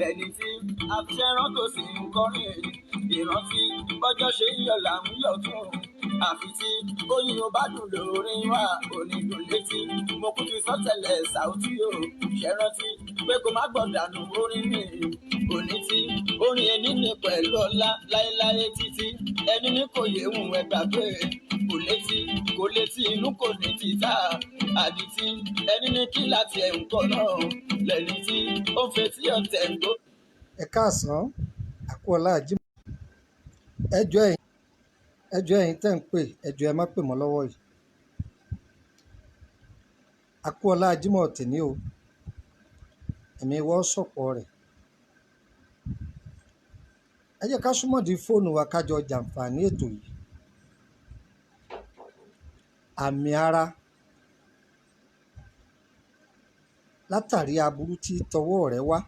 Ẹni tí àfiṣẹ́rán tó sì ń kọrin ìrántí bọ́jọ́ ṣe ń yọ̀ là ń yọ̀ tún. Àfi tí oyin ò bá dùn lórí wa onídùn létí. Mo kú ti sọ́tẹ̀lẹ̀ Saoty o, ṣẹ́rántí pé kó má gbọ̀dànù orin mi. Òní tí orin ẹni ní pẹ̀lú ọlá láéláé títí. Ẹni ní kò yé wùn ẹ gbàgbé. Kò létí, kò létí inú kò ní títà. Àdìtí ẹni ní kí láti ẹ̀ ń kọ́ náà. Lẹ́ni tí ó ń fetí ọ̀tẹ̀ ń gbó. Ẹ káàsán, àkú ọlá Jímọ̀. Ẹ jọ̀ọ́ ẹ̀yin, ẹ jọ̀ọ́ ẹ̀yin tẹ́ ń pè, ẹ jọ̀ọ́ ẹ má pè mọ́ lọ́wọ́ yìí. Àkú ọlá Jímọ̀ tèní o. Ẹ̀mí wa ó sọ̀pọ̀ rẹ̀. Ẹ jẹ́ ká súnmọ́ di fóònù wa ká jọ jàǹfààní ètò yìí. Àmì ara látàrí aburú tí tọwọ́ rẹ̀ wá.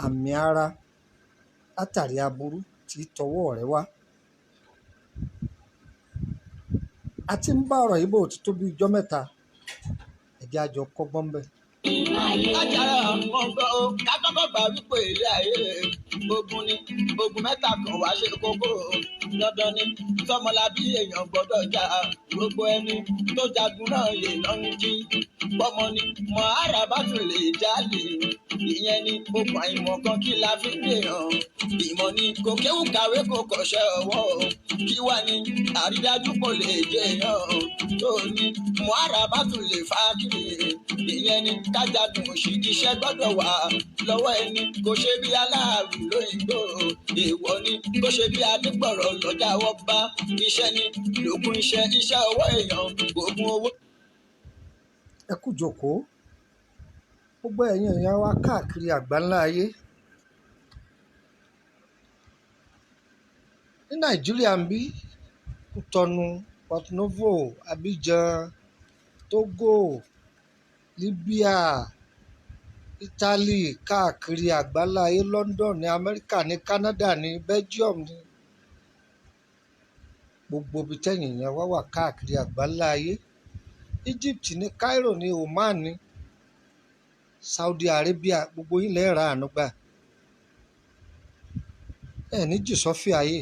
Àmì ara látàrí aburú tí tọwọ́ rẹ̀ wá. A ti ń bá ọ̀rọ̀ yìí bò ó ti tó bí ijọ́ mẹ́ta. Ẹ jẹ́ á jọ kọ́gbọ́n ńbẹ̀. Ajára wọn gbọ́ ó ká kọ́kọ́ gbà wípé ilé ayé ogun ni, ogun mẹ́ta kan wá ṣe kókó. Dandan ni tọmọlábí èèyàn gbọ́dọ̀ jà, gbogbo ẹni tó jagun náà yè lọ ń jí. Pọ́mọ ni mọ ara bá tún lè jálè, ìyẹn ni okùn àìmọ̀ kan kí la fi ń dèèyàn. Ìmọ̀ ni kò kéwù kàwé kò kọ̀ṣẹ́ ọwọ́, kí wá ní àrídájú kò lè jẹ́ èèyàn. Tó ní mọ ara bá tún lè fa kiri, ìyẹn ni kájagun òṣì iṣẹ́ gbọ́dọ̀ wà lọ́wọ́ ẹni. Kò ṣe bí aláàrù lóyìnbó, èèwọ̀ ni kò ṣe bí adigbọ̀rọ̀ lọ́jà wọ́ bá. Iṣẹ́ ni lókun iṣẹ́, iṣẹ́ ọwọ́ èèyàn ògùn owó. Ẹ kú ìjókòó. Gbogbo ẹ̀yin èèyàn wa káàkiri àgbáńlá ayé. Ní Nàìjíríà ń bí, Kútọnu, Port Novo, Abidjan, Togo, Libya, Italy, káàkiri àgbáńlá ayé, London ní Amẹ́ríkà ní Canada ní Belgium ní gbogbo ibi tẹ́yìn èèyàn wá wà káàkiri àgbáńlá ayé. Egypt ní Cairo ní Oman ní Saudi Arabia, gbogbo yín lẹ́ ra àánú gbà. Ẹ ní jì sọ́fì ayé.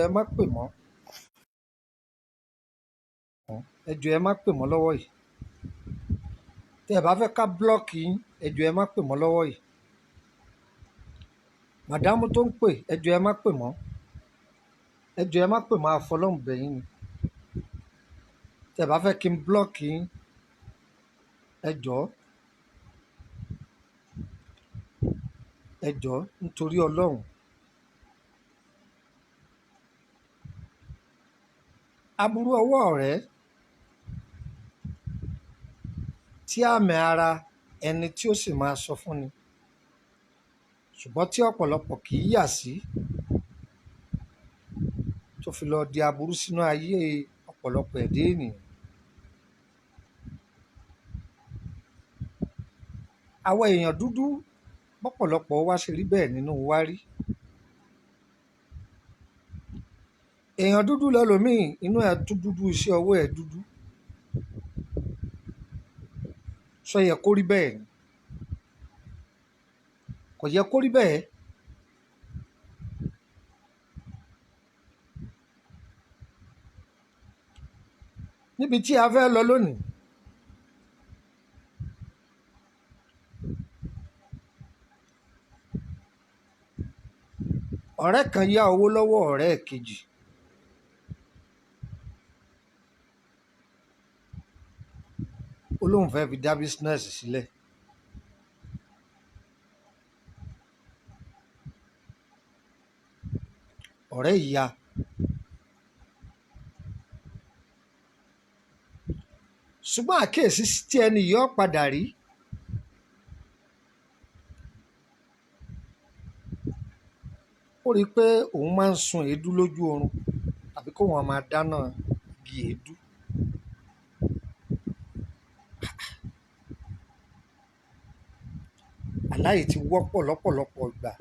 Ẹ má pè mọ́. Ẹ jọ̀ọ́ ẹ má pè mọ́ lọ́wọ́ yìí. Tẹ́ ẹ bá fẹ́ ká blọ́ọ̀kì yín, ẹ jọ̀ọ́ ẹ má pè mọ́ lọ́wọ́ yìí. Màdámù tó ń pè, ẹ jọ̀ọ́ ẹ má pè mọ́. Ẹ jọ̀ọ́ ẹ má pè mọ́, àfọlọ́hùn bẹ̀ yín ni. Tẹ́ ẹ bá fẹ́ kí n blọ́ọ̀kì yín, ẹ jọ̀ọ́. Ẹ jọ̀ọ́ nítorí Ọlọ́run. Aburú ọwọ́ rẹ̀ tí àmì ara ẹni tí ó sì máa sọ fún ni. Ṣùgbọ́n tí ọ̀pọ̀lọpọ̀ kì í yà sí, tó fi lọ di aburú sínú ayé ọ̀pọ̀lọpọ̀ ẹ̀dá ènìyàn. Àwa èèyàn dúdú, bọ́pọ̀lọpọ̀ wa ṣe rí bẹ́ẹ̀ nínú wa rí. Èèyàn dúdú lẹ́lòmíì, inú ẹ̀ tún dúdú, iṣẹ́ ọwọ́ ẹ̀ dúdú. Ṣó yẹ kó rí bẹ́ẹ̀ ni? Kò yẹ kó rí bẹ́ẹ̀. Níbi tí a fẹ́ lọ lónìí, ọ̀rẹ́ kan yá owó lọ́wọ́ ọ̀rẹ́ kejì. Ó lóun fẹ́ fi dá bísínẹ́sì sílẹ̀. Ọ̀rẹ́ yìí ya. Ṣùgbọ́n àkíyèsí tí ẹni yìí ó padà rí. Ó rí i pé òun máa ń sun èédú lójú oorun tàbí kóun máa dáná igi èédú. Àlá yìí ti wọ́pọ̀ lọ́pọ̀lọpọ̀ ìgbà.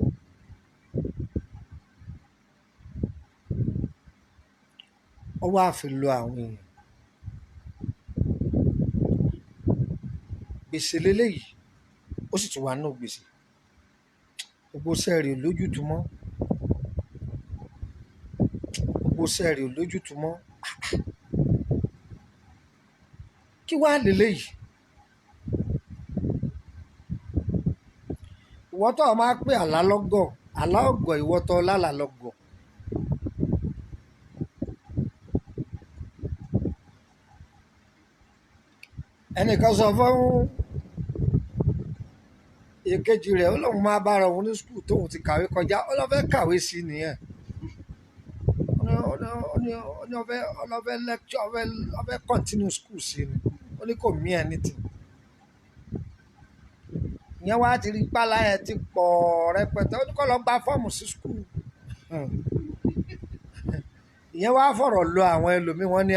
Ó wá fi lọ àwọn èèyàn. Gbèsè leléyìí, ó sì tún wà nínú gbèsè. Gbogbo iṣẹ́ rẹ̀ ò lójútùú mọ́. Gbogbo iṣẹ́ rẹ̀ ò lójútùú mọ́. Kí wàá lélẹ́yìí? Ìwọ tó o máa pè àlá lọ́gọ̀, àlá ọ̀gọ̀, ìwọ tó o lálàá lọ́gọ̀. Ẹnìkan sọ fún èkejì rẹ̀, ó lóun máa bára òun ní skul tóun ti kàwé kọjá, ó lọ́ fẹ́ kàwé sí i nìyẹn. Ó ní ó lọ́ fẹ́ lecture, ó fẹ́ continue school sí i ni. Ó ní kò mean anything. Ìyẹn wá ti rí pálá ẹ̀ ti pọ̀ rẹpẹtẹ, ó ní kó lọ gba fọ́ọ̀mù sí skul. Ìyẹn wá fọ̀rọ̀ lọ àwọn ẹlòmíì, wọ́n ní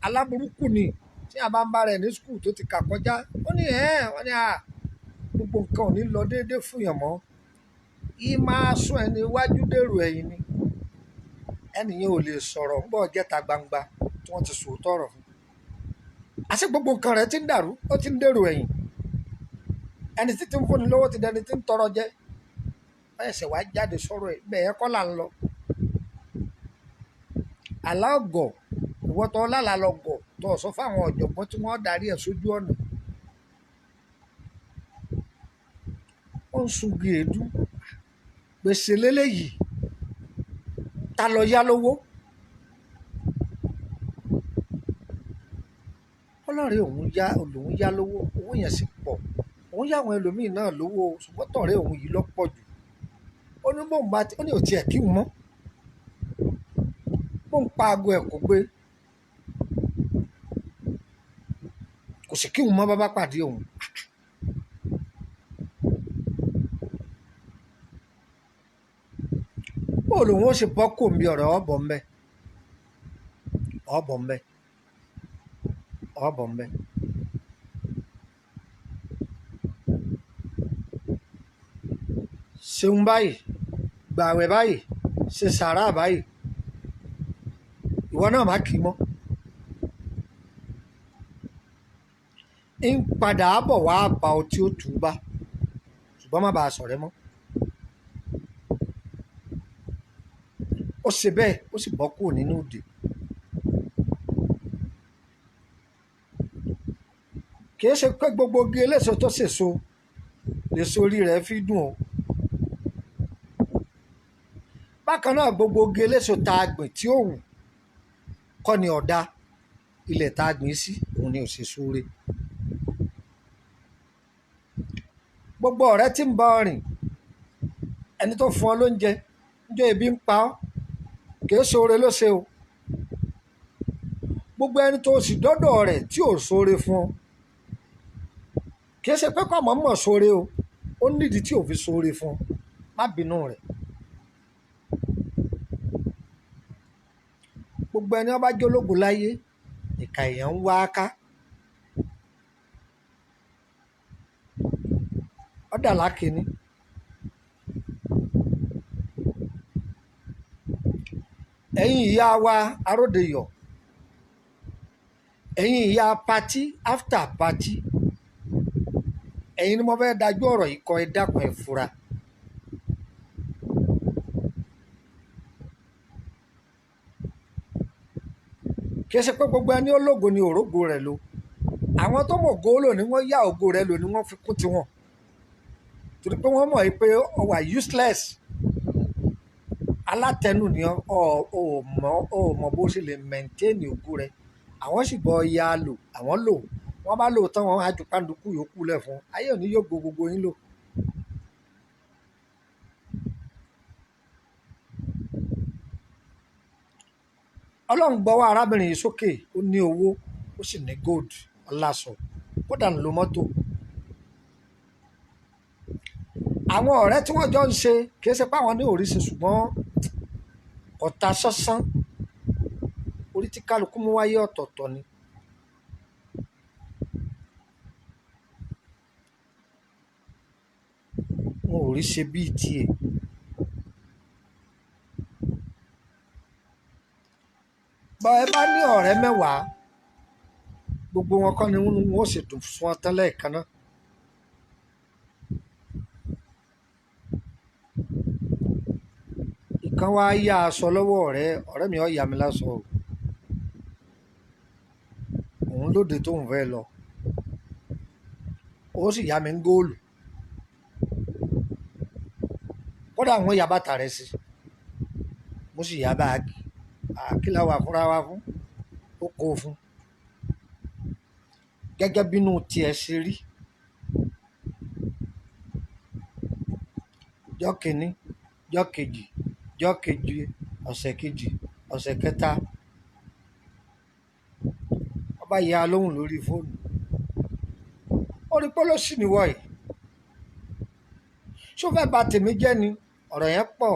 aláburúkú ni tí a bá ń bá rẹ̀ ní skul tó ti kà kọjá. Ó ní ẹ̀ wọ́n ní gbogbo nǹkan ò ní lọ déédéé fún yàn mọ́. Yìí máa sún ẹni iwájú dèrò ẹ̀yìn ni. Ẹnìyẹn ò lè sọ̀rọ̀ ń bọ̀ jẹ́ta gbangba tí wọ́n ti sòótọ́ ọ̀rọ̀ fún. Àṣé gbogbo nǹkan rẹ̀ ti ń dàrú, ó ti ń dèrò ẹ̀yìn. Ẹni tí ti ń fúnni lówó ti dẹni tí ń tọrọ jẹ. Wọ́n ṣẹ̀ṣẹ̀ wá jáde sọ̀rọ̀ ẹ̀, bẹ́ẹ̀ kọ́ là ń lọ. Àlá ọ̀gọ̀, ìwọ tó lálàá lọ gọ̀, tó sọ fáwọn ọ̀jọ̀gbọ́n tí wọ́n darí ẹ̀ sójú ọ̀nà. Ó ń sungi èédú. Gbèsè léléyìí, ta lọ yá lówó? Ọlọ́rẹ̀ òun yá, òun yá lówó, owó yẹn sì pọ̀. Òun yá àwọn ẹlòmíì náà lówó, ṣùgbọ́n tọ̀rẹ́ òun yìí ló pọ̀ jù. Ó ní bóun bá ti, ó ní ò tiẹ̀ kí òun mọ́. Bóun pa aago ẹ̀ kò gbé. Kò sì kí òun mọ́ bá bá pàdé òun. Bó lòun ó ṣe bọ́ kò ń bí ọ̀rọ̀ ọ̀bọ̀ ń bẹ. Ọ̀bọ̀ ń bẹ. Ọ̀bọ̀ ń bẹ. Ṣeun báyìí, gbàwẹ̀ báyìí, ṣe sàárà báyìí. Ìwọ náà má kì í mọ́. Ń padà bọ̀ wá bá ọ tí ó tù ú bá. Ṣùgbọ́n má bàa sọ̀rẹ́ mọ́. Ó ṣe bẹ́ẹ̀, ó sì bọ́ kúrò nínú òde. Kì í ṣe pé gbogbo igi eléso tó ṣèso lèso orí rẹ̀ fi dùn o. Bákan náà gbogbo igi eléso tá a gbìn tí ó wù kọ́ ni ọ̀dà ilẹ̀ tá a gbìn sí, òun ni ò ṣe sóore. Gbogbo ọ̀rẹ́ tí ń bá ọ rìn, ẹni tó fún ọ lóúnjẹ, níjọ́ ebi ń pa ọ́, kì í ṣoore ló ṣe o. Gbogbo ẹni tó sì dọ́dọ̀ rẹ̀ tí ò ṣoore fún ọ, kì í ṣe pé kọ́ mọ̀ mọ̀ ṣoore o, ó nídìí tí ò fi ṣoore fún ọ, má bínú rẹ̀. Gbogbo ẹni ó bá jólógo láyé, ìkà èèyàn ń wá ká. Ó dà lákìíní. Ẹ̀yin ìyá wa aródeyọ̀, ẹ̀yin ìyá party after party, ẹ̀yin ni mo fẹ́ dájú ọ̀rọ̀ yìí kọ, ẹ dákun ẹ fura. Kì í ṣe pé gbogbo ẹni ológo ni òrógo rẹ̀ lò. Àwọn tó mọ̀ ògo lò ní wọ́n yá ògo rẹ̀ lò ní wọ́n fi kún tiwọn. Torí pé wọ́n mọ̀ pé ó wà useless. Alátẹnu ni ọ́, ò mọ̀ bó ṣe lè maintain ògo rẹ̀. Àwọn sì bọ́ ya lò, àwọn lò. Wọ́n bá lò tán, wọ́n á ju pàǹdùkú yòókù lẹ̀ fún. Ayé òní yóò gbogbo yín lò. Ọlọ́run gbọ́wọ́ arábìnrin yìí sókè, ó ní owó, ó sì ní gold, ọláṣọ, kódà ń lo mọ́tò. Àwọn ọ̀rẹ́ tí wọ́n jọ ń ṣe kì í ṣe pé àwọn ní òrìṣì, ṣùgbọ́n ọ̀tá sánsan, orí tí kálukú mú wáyé ọ̀tọ̀ọ̀tọ̀ ni. Wọn ò rí ṣe bíi tiẹ̀. Bọ́ ẹ bá ní ọ̀rẹ́ mẹ́wàá, gbogbo wọn kọ́ ni wọ́n ó sì dùn fún ọ tán lẹ́ẹ̀kan náà. Ẹnìkan wá yá aṣọ lọ́wọ́ ọ̀rẹ́ ọ̀rẹ́ mi, ó yá mi láṣọ o, òun lóde tóun fẹ́ lọ, ó sì yá mi ń góòlù, kódà wọ́n ya bàtà rẹ̀ sí, mo sì yá báàgì àkìlà wà fúnra wa fún, ó kó o fún gẹ́gẹ́ bínú tiẹ̀ ṣe rí. Jọ́ kìíní, jọ́ kejì, jọ́ kejì, ọ̀sẹ̀ kejì, ọ̀sẹ̀ kẹta, ọba ya lóhùn lórí fóònù, ó rí pọ́lọ́sì níwọ̀ yìí, ṣó fẹ́ bà tèmi jẹ́ ni? Ọ̀rọ̀ yẹn pọ̀.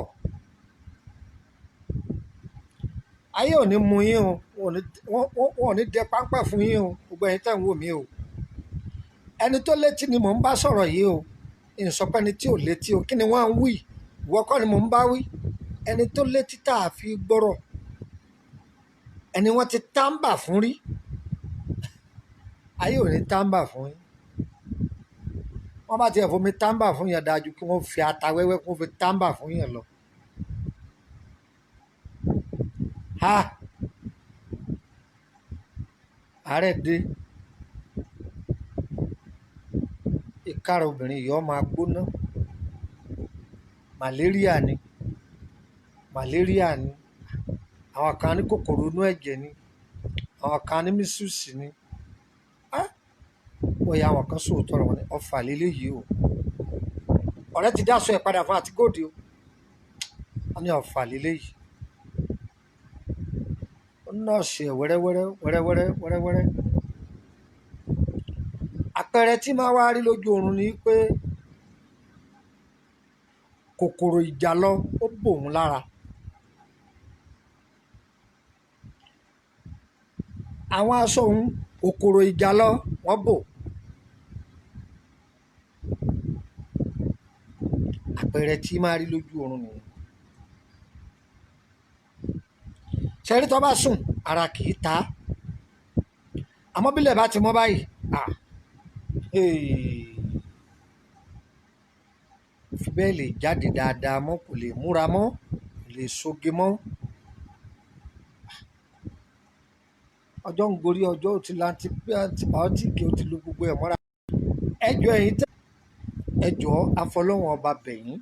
Ayé ò ní mú yín o, wọn ò ní dẹ páńpẹ́ fún yín o, gbogbo ẹ̀yin tẹ̀ ń wò mí o. Ẹni tó létí ni mò ń bá sọ̀rọ̀ yìí o, ìsọpẹ́ni tí ò létí o, kí ni wọ́n ń wí? Ìwọ kọ́ ni mò ń bá wí. Ẹni tó létí tá a fi gbọ́rọ̀, ẹni wọ́n ti táǹbà fún rí, ayé ò ní táǹbà fún yín. Wọ́n bá tiẹ̀ fomi táǹbà fún yẹn dájú kí wọ́n fi ata wẹ́wẹ́ kí wọ́n fi táǹbà fún yẹn lọ. Ha! Àárẹ̀ dé, ìkára obìnrin yìí ó máa gbóná, màlẹ́ríà ni, màlẹ́ríà ni, àwọn kan ní kòkòrò inú ẹ̀jẹ̀ ni, àwọn kan ní mísùsì ni. Wọ́n ya àwọn kan sóòótọ́ ọ̀rọ̀ wọn ní ọfà lélẹ́yìí o. Ọ̀rẹ́ ti dáṣọ ẹ̀ padà fún àti góòdì o, wọ́n ní ọfà lélẹ́yìí. Ó nọ́ọ̀sì ẹ̀ wẹ́rẹ́wẹ́rẹ́ wẹ́rẹ́wẹ́rẹ́ wẹ́rẹ́wẹ́rẹ́. Àpẹẹrẹ tí máa wá rí lójú oorun ni pé kòkòrò ìjàlọ ó bò òun lára. Àwọn aṣọ òun kòkòrò ìjàlọ wọ́n bò. Àpẹẹrẹ tí máa rí lójú oorun nìyẹn. Ṣẹ́rí tó bá sùn ara kì í ta, àmọ́ bílẹ̀ bá ti mọ́ báyìí, fi bẹ́ẹ̀ lè jáde dáadáa mọ́, kò lè múra mọ́, kò lè soge mọ́. Ọjọ́ ń gorí ọjọ́, ó ti lo antibiotic, ó ti lo gbogbo ẹ̀ mọ́ra. Ẹjọ́ ẹ̀yin tẹ́ ẹjọ́ afọlọ́wọ́n ọba bẹ̀yìn,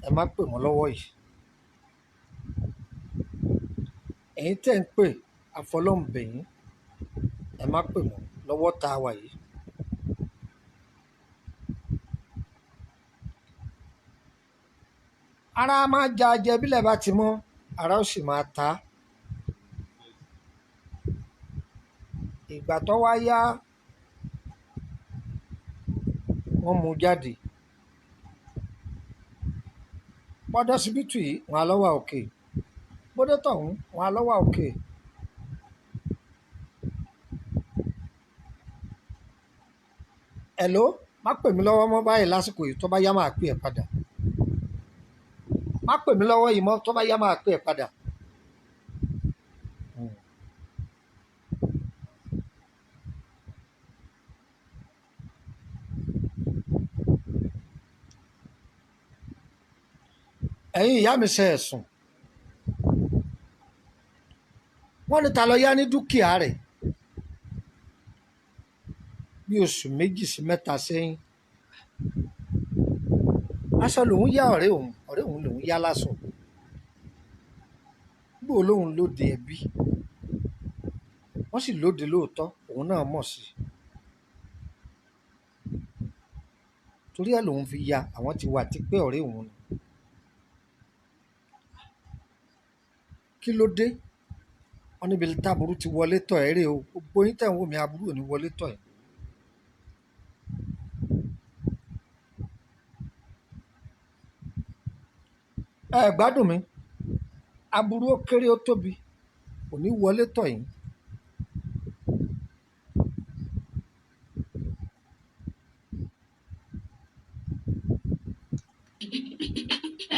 ẹ má pè wọ́n lọ́wọ́ yìí. Ẹ̀yin tẹ́ ń pè afọlọ́wọ́n bẹ̀yìn, ẹ má pè wọ́n lọ́wọ́ tá a wà yìí. Ara máa ja jẹ bílẹ̀ bá ti mọ́, ara ó sì máa ta. Ìgbà tó wá yá, wọ́n mú jáde. Bọ́dọ̀ síbítù yìí, wọn á lọ́wọ́ òkè. Bọ́dọ̀ tọ̀hún, wọn á lọ́wọ́ òkè. Hello, má pè mí lọ́wọ́ mọ́ báyìí lásìkò yìí, tó bá yá máa pè ẹ́ padà. Má pè mí lọ́wọ́ yìí mọ́, tó bá yá máa pè ẹ́ padà. Ẹ̀yin ìyá mi ṣe ẹ̀sùn. Wọ́n ní ta lọ yá ní dúkìá rẹ̀ bí oṣù 2 sí 3 sẹ́yìn. Aṣọ lòun yá ọ̀rẹ́ òun, ọ̀rẹ́ òun lòun yá láṣọ. Bó lóun lóde ẹbí, wọ́n sì lóde lóòótọ́, òun náà mọ̀ sí i. Torí ẹ̀ lòun fi ya, àwọn ti wà tipẹ́ ọ̀rẹ́ òun ni. Kí ló dé? Wọ́n níbi táburú ti wọlé tọ̀ ẹ́ rè o. Gbogbo yín tẹ̀ ń wò mí, aburú ò ní wọlé tọ̀ ẹ́. Ẹ gbádùn mi, aburú ó kéré ó tóbi, kò ní wọlé tọ̀ yín.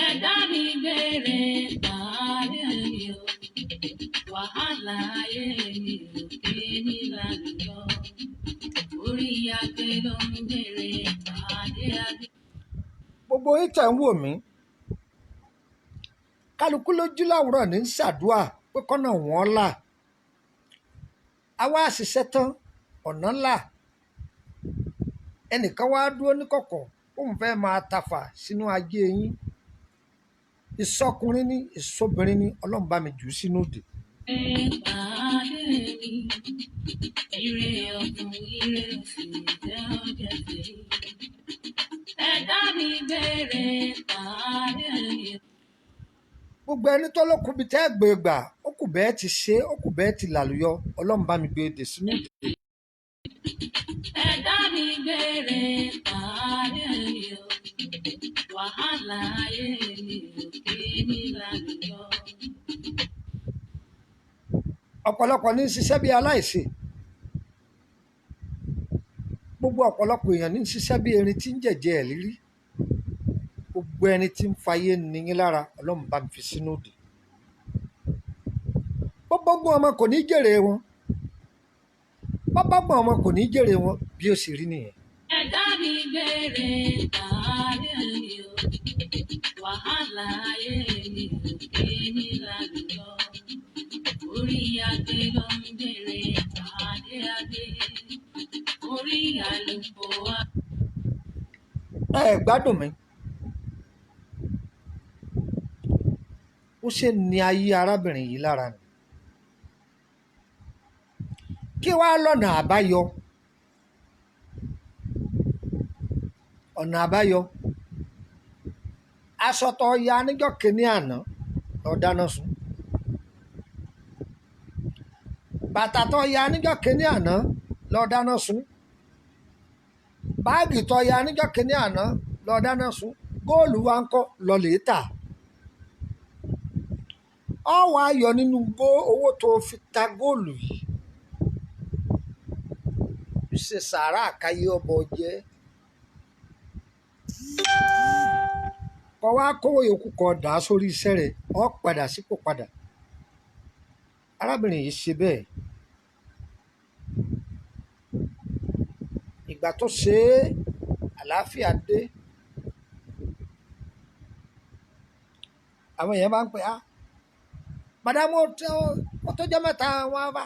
Ẹ̀dá mi gbére pàdé mi o, wàhálà ayé mi ò ké nílànà lọ. Orí agbe ló ń gbére pàdé agbe. Gbogbo yín tẹ̀ ń wò mí, Kálukú lójú láwùrọ̀ ní ṣàdúà pé kọ́nà wọn là. Àwa àṣìṣe tán, ọ̀nà là. Ẹnìkan wá dúró níkọ̀kọ̀, òun fẹ́ máa tafà sínú ayé yín. Ìsọkùnrin ní ìsọbìnrin ní, Ọlọ́run bá mi jù ú sínú òdì. Pàdé mi. Ire ọ̀tún, ire òsì jẹ́ ọjọ́ tèmi. Ẹ̀dá mi gbére pàdé mi. Gbogbo ẹni tó lókun bíi tẹ́ gbé gbà, ó kù bẹ́ẹ̀ ti ṣe, ó kù bẹ́ẹ̀ ti làlùyọ, Ọlọ́run bá mi gbé dè sínú òdì. Ẹ̀dá mi gbére pàdé mi o. Wàhálà ayé mi ò kí ní lálùyọ. Ọ̀pọ̀lọpọ̀ ní ń ṣiṣẹ́ bí aláìṣe. Gbogbo ọ̀pọ̀lọpọ̀ èèyàn ní ń ṣiṣẹ́ bí erin tí ń jẹ̀jẹ̀ ẹ̀ lírí. Gbogbo ẹni tí ń fayé niyín lára, Ọlọ́run bá mi fi sínú òdì. Bọ́bọ́gbọ́n ọmọ kò ní jèrè wọn. Bọ́bọ́gbọ́n ọmọ kò ní jèrè wọn bí ó sì rí nìyẹn. Ẹ̀dá mi gbére pàdé mi o. Wàhálà ayé mi ò kí ní lálùyọ. Orí adé ló ń gbére pàdé adé. Orí àlùkò wa. Ẹ gbádùn mi. Ó ṣe ní ayé arábìnrin yìí lára ni. Kí wàá lọ́nà àbáyọ? Ọ̀nà àbáyọ. Aṣọ tó ya níjọ́ kìíní àná lọ dáná sun. Bàtà tó ya níjọ́ kìíní àná lọ dáná sun. Báàgì tó ya níjọ́ kìíní àná lọ dáná sun. Góòlù wa ń kọ́ lọ lè tà. Ọ wá yọ nínú owó tó fi ta góòlù yìí. Ṣe sàárà káyé ọbọ jẹ́. Kọ wá kówó yòókù kọ dà á sórí iṣẹ́ rẹ̀, ọ padà sípò padà. Arábìnrin yìí ṣe bẹ́ẹ̀. Ìgbà tó ṣe é, àlàáfíà dé. Àwọn èèyàn bá ń pè á, madamu, ó tó jẹ́ mẹ́ta wọn bá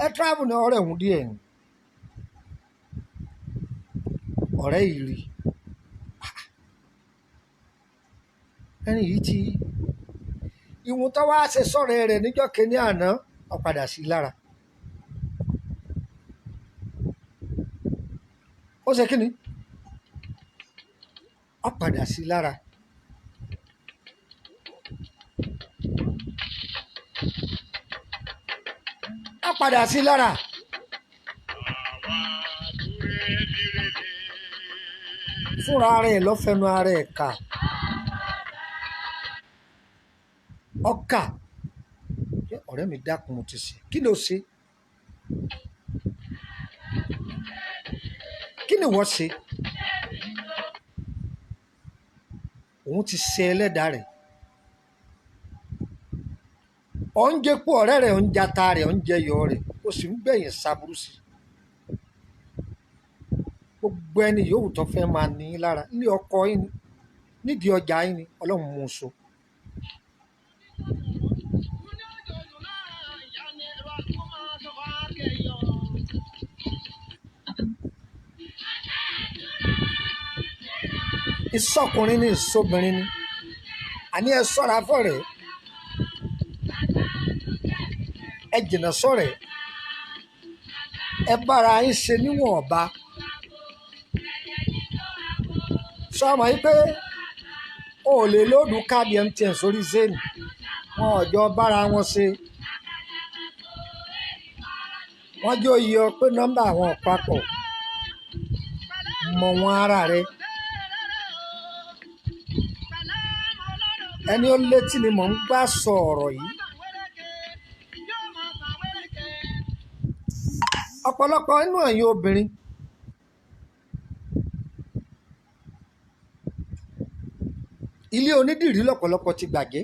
ẹ travel ní ọ̀rẹ́ òun díẹ̀ ni. Ọ̀rẹ́ yìí rí ẹni yìí ti ìwọ̀n tó wá ṣe sọ̀rọ̀ rẹ̀ níjọ́ kínní àná, ó padà sí i lára. Ó ṣe kí ni? Ó padà sí i lára. Ó padà sí i lára. Fúnra rẹ̀ ló fẹnu ara ẹ̀ kà. Ọkà ọ̀rẹ́ mi, dákun, mo ti ṣe. Kí ló ṣe? Kí ni wọ́n ṣe? Òun ti ṣe ẹlẹ́dàá rẹ̀. Ọ̀ ń jẹ́pọ̀ ọ̀rẹ́ rẹ̀, ọ̀ ń jata rẹ̀, ọ̀ ń jẹyọ̀ rẹ̀, ó sì ń gbẹ̀yìn sábúrú sí i. Gbogbo ẹni yòówù tó fẹ́ máa ní í lára ní ọkọ yín ni, nídìí ọjà yín ni, Ọlọ́run mú un so. Ìsọkùnrin ni ìsọbìnrin ni, àní ẹ ṣọ́ra fọ́rẹ̀, ẹ jìnnà sọ̀rẹ́, ẹ bára yín ṣe níwọ̀n ọba. Sọ ma yí pé o ò lè lóòdù káàdì MTN sórí Zain, wọn ò jọ bára wọn ṣe. Wọ́n jẹ́ òye ọ pé nọ́mbà àwọn ò papọ̀. Mọ̀ wọn ara rẹ. Ẹni ó létí ni mò ń bá sọ ọ̀rọ̀ yìí. Ọ̀pọ̀lọpọ̀ inú ẹ̀yin obìnrin, ilé onídìrí lọ́pọ̀lọpọ̀ ti gbàgbé.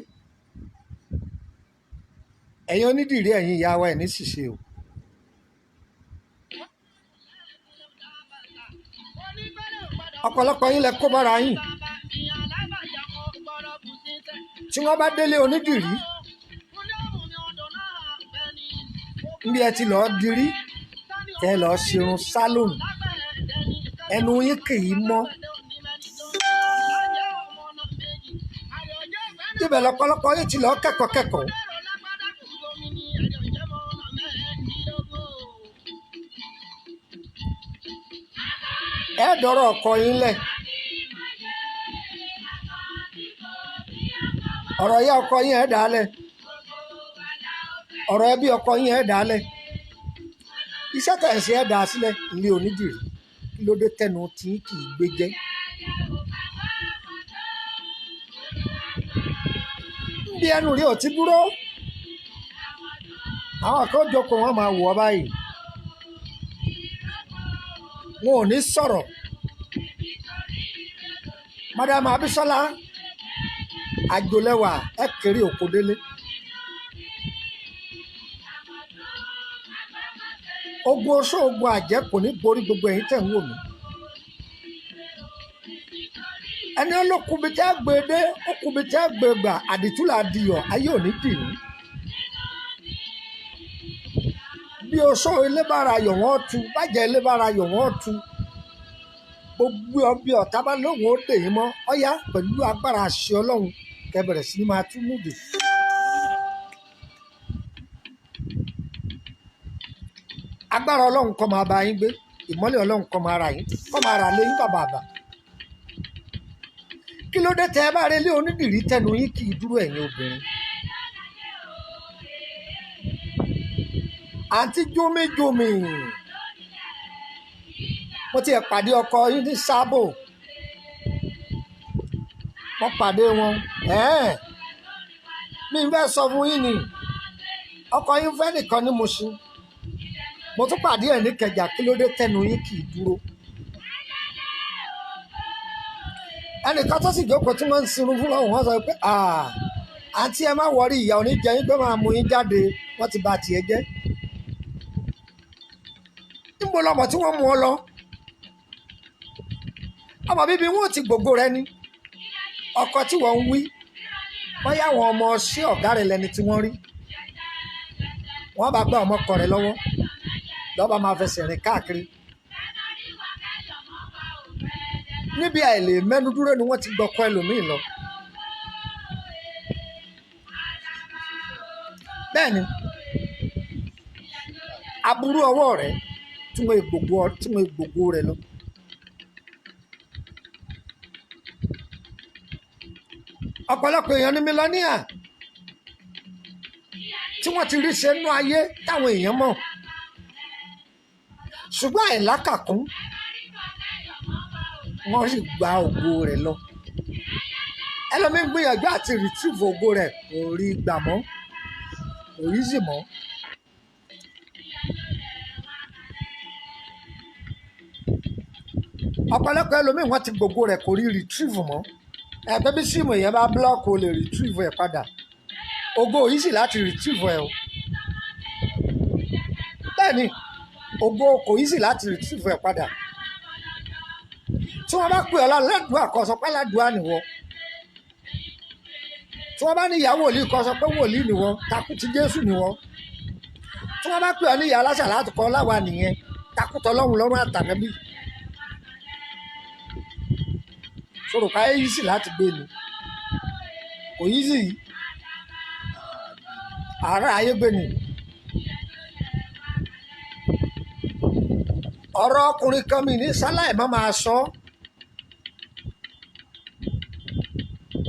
Ẹ̀yin onídìrí, ẹ̀yin ìyá wa, ẹ̀ ní ṣìṣe o. Ọ̀pọ̀lọpọ̀ yín lẹ kó bára yín tí Tí wọ́n bá délé onídìrí, níbi ẹ ti lọ́ọ́ dirí, tẹ́ lọ́ọ́ ṣerun sálọ̀nù, ẹnu yín kì í mọ́. Ibẹ̀ lọ́pọ̀lọpọ̀ yín ti lọ́ọ́ kẹ́kọ̀ọ́ kẹ́kọ̀ọ́. Ẹ dọ̀rọ̀ ọkọ yín lẹ̀. Ọ̀rọ̀ ìyá ọkọ yín ẹ̀ dà á lẹ̀. Ọ̀rọ̀ ẹbí ọkọ yín ẹ̀ dà á lẹ̀. Iṣẹ́ tẹ̀ ń ṣe ẹ̀ dà á sílẹ̀ ilé onídìrí. Kí ló dé tẹnu tí kì í gbé jẹ́? Bí ẹnu rí ò ti dúró, àwọn kan jókòó, wọn máa wọ̀ ọ́ báyìí. Wọn ò ní sọ̀rọ̀. Madam Abisola Àjòlẹ́wà, ẹ kéré òkò délé. Ogun oṣó, ogun àjẹ́ kò ní borí gbogbo ẹ̀yin tẹ̀ ń wò mí. Ẹni olókùnbi tẹ́ gbé dé, okùnbi tẹ́ gbé gbà, àdìtú là diyọ̀, ayé ò ní dì ní. Bí oṣó ilé bára yọ̀ wọ́n tu, bàjẹ́ ilé bára yọ̀ wọ́n tu. Gbogbo ọbẹ̀ ọ̀tá bá lóhùn ó dè yín mọ́, ọ̀yá pẹ̀lú agbára àṣẹ Ọlọ́run kẹ́ bẹ̀rẹ̀ sí ní máa tú múdè. Agbára Ọlọ́run kó máa bá yín gbé, ìmọ́lẹ̀ Ọlọ́run kó máa ra yín, kó máa rà lé yín bàbà àbà. Kí ló dé tẹ ẹ bá relé onídìrí tẹnu yín kì í dúró, ẹ̀yin obìnrin? Àǹtí Júmíjúmí, mo ti ẹ̀ pàdé ọkọ yín ní Sábò, mo pàdé wọn. Ẹ̀ẹ́n, mi fẹ́ sọ fún yín ni ọkọ yín fẹ́ nìkan ní Mùṣín. Mo tún pàdé ẹ̀ ní Kẹjà. Kí ló dé tẹnu yín kì í dúró? Ẹnìkan tó sì jókòó tí wọ́n ń sinmi fún lọ́wọ́, wọ́n sọ pé, "Àǹtí, ẹ má wọrí, ìyá oníjẹ yín pé máa mú yín jáde, wọ́n ti bà tiẹ̀ jẹ́." Níbo lọmọ tí wọ́n mú ọ lọ? Ọmọ bíbí wọn ò ti gbogbo rẹ ni ọkọ tí wọ́n ń wí. Bóyá àwọn ọmọ sí ọ̀gá rẹ lẹni tí wọ́n rí, wọ́n bá gbá ọmọkọ rẹ lọ́wọ́, lọ́ba máa fẹsẹ̀ rìn káàkiri. Níbi àìlè mẹ́nu dúró ni wọ́n ti gbọ́kọ́ ẹlòmíì lọ. Bẹ́ẹ̀ ni aburú ọwọ́ rẹ tí wọ́n gbogbo rẹ lọ. Ọ̀pọ̀lọpọ̀ èèyàn ní millionaire tí wọ́n ti rí ṣe nú ayé táwọn èèyàn mọ̀, ṣùgbọ́n àìlákàkún, wọ́n sì gba ògo rẹ̀ lọ. Ẹlòmíín gbìyànjú àti retrieve ògo rẹ̀, kò rí gbà mọ́, kò rí sì mọ́. Ọ̀pọ̀lọpọ̀ ẹlòmíín, wọ́n ti gbogbo rẹ̀, kò rí retrieve mọ́. Ẹgbẹ́ bí SIM èèyàn bá block, o lè retrieve ẹ̀ padà. Ògo yìí sì láti retrieve ẹ̀ o. Bẹ́ẹ̀ ni ògo kò yìí sì láti retrieve ẹ̀ padà. Tí wọ́n bá pè ọ́ ládùúgbò, kó sọ pé aládùúà nìwọ. Tí wọ́n bá ní ìyá wòlíì, kó sọ pé wòlíì nìwọ, takú ti Jésù nìwọ. Tí wọ́n bá pè ọ́ ní ìyá aláṣà láti kọ́ láwa nìyẹn, takútọ̀ lọ́hùn lọ́rùn àtànábì. Sọ̀rọ̀ káyé yìí sì láti gbé ni, kò yí sì ara ayé gbé ni. Ọ̀rọ̀ ọkùnrin kan mi ní sáláì má máa sọ ọ́.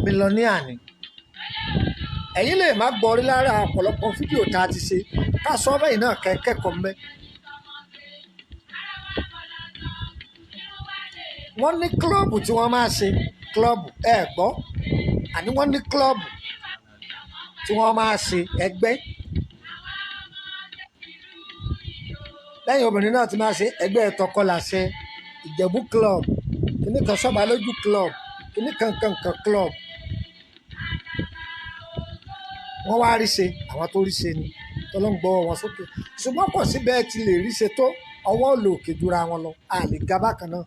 Millionaire ni. Ẹ̀yin lè má gbọ́ rí lára ọ̀pọ̀lọpọ̀ fídíò tá a ti ṣe ká sọ bẹ́ẹ̀ náà kẹ́kọ̀ọ́ mẹ́. Wọ́n ní club tí wọ́n máa ṣe club, ẹ gbọ́, àní wọ́n ní club tí wọ́n máa ṣe ẹgbẹ́. Lẹ́yìn obìnrin náà ti máa ṣe ẹgbẹ́ tọkọláṣẹ Ìjẹ̀bú club, kìnnì kan sọ́ba lójú club, kìnnì kan kankan club. Wọ́n wá rí ṣe, àwọn tó rí ṣe ni tọ́lọ́ ń gbọ́ wọn sókè, ṣùgbọ́n kò sí bẹ́ẹ̀ ti lè rí ṣe tó, ọwọ́ lò òkè jura wọn lọ, a lè ga bákan náà.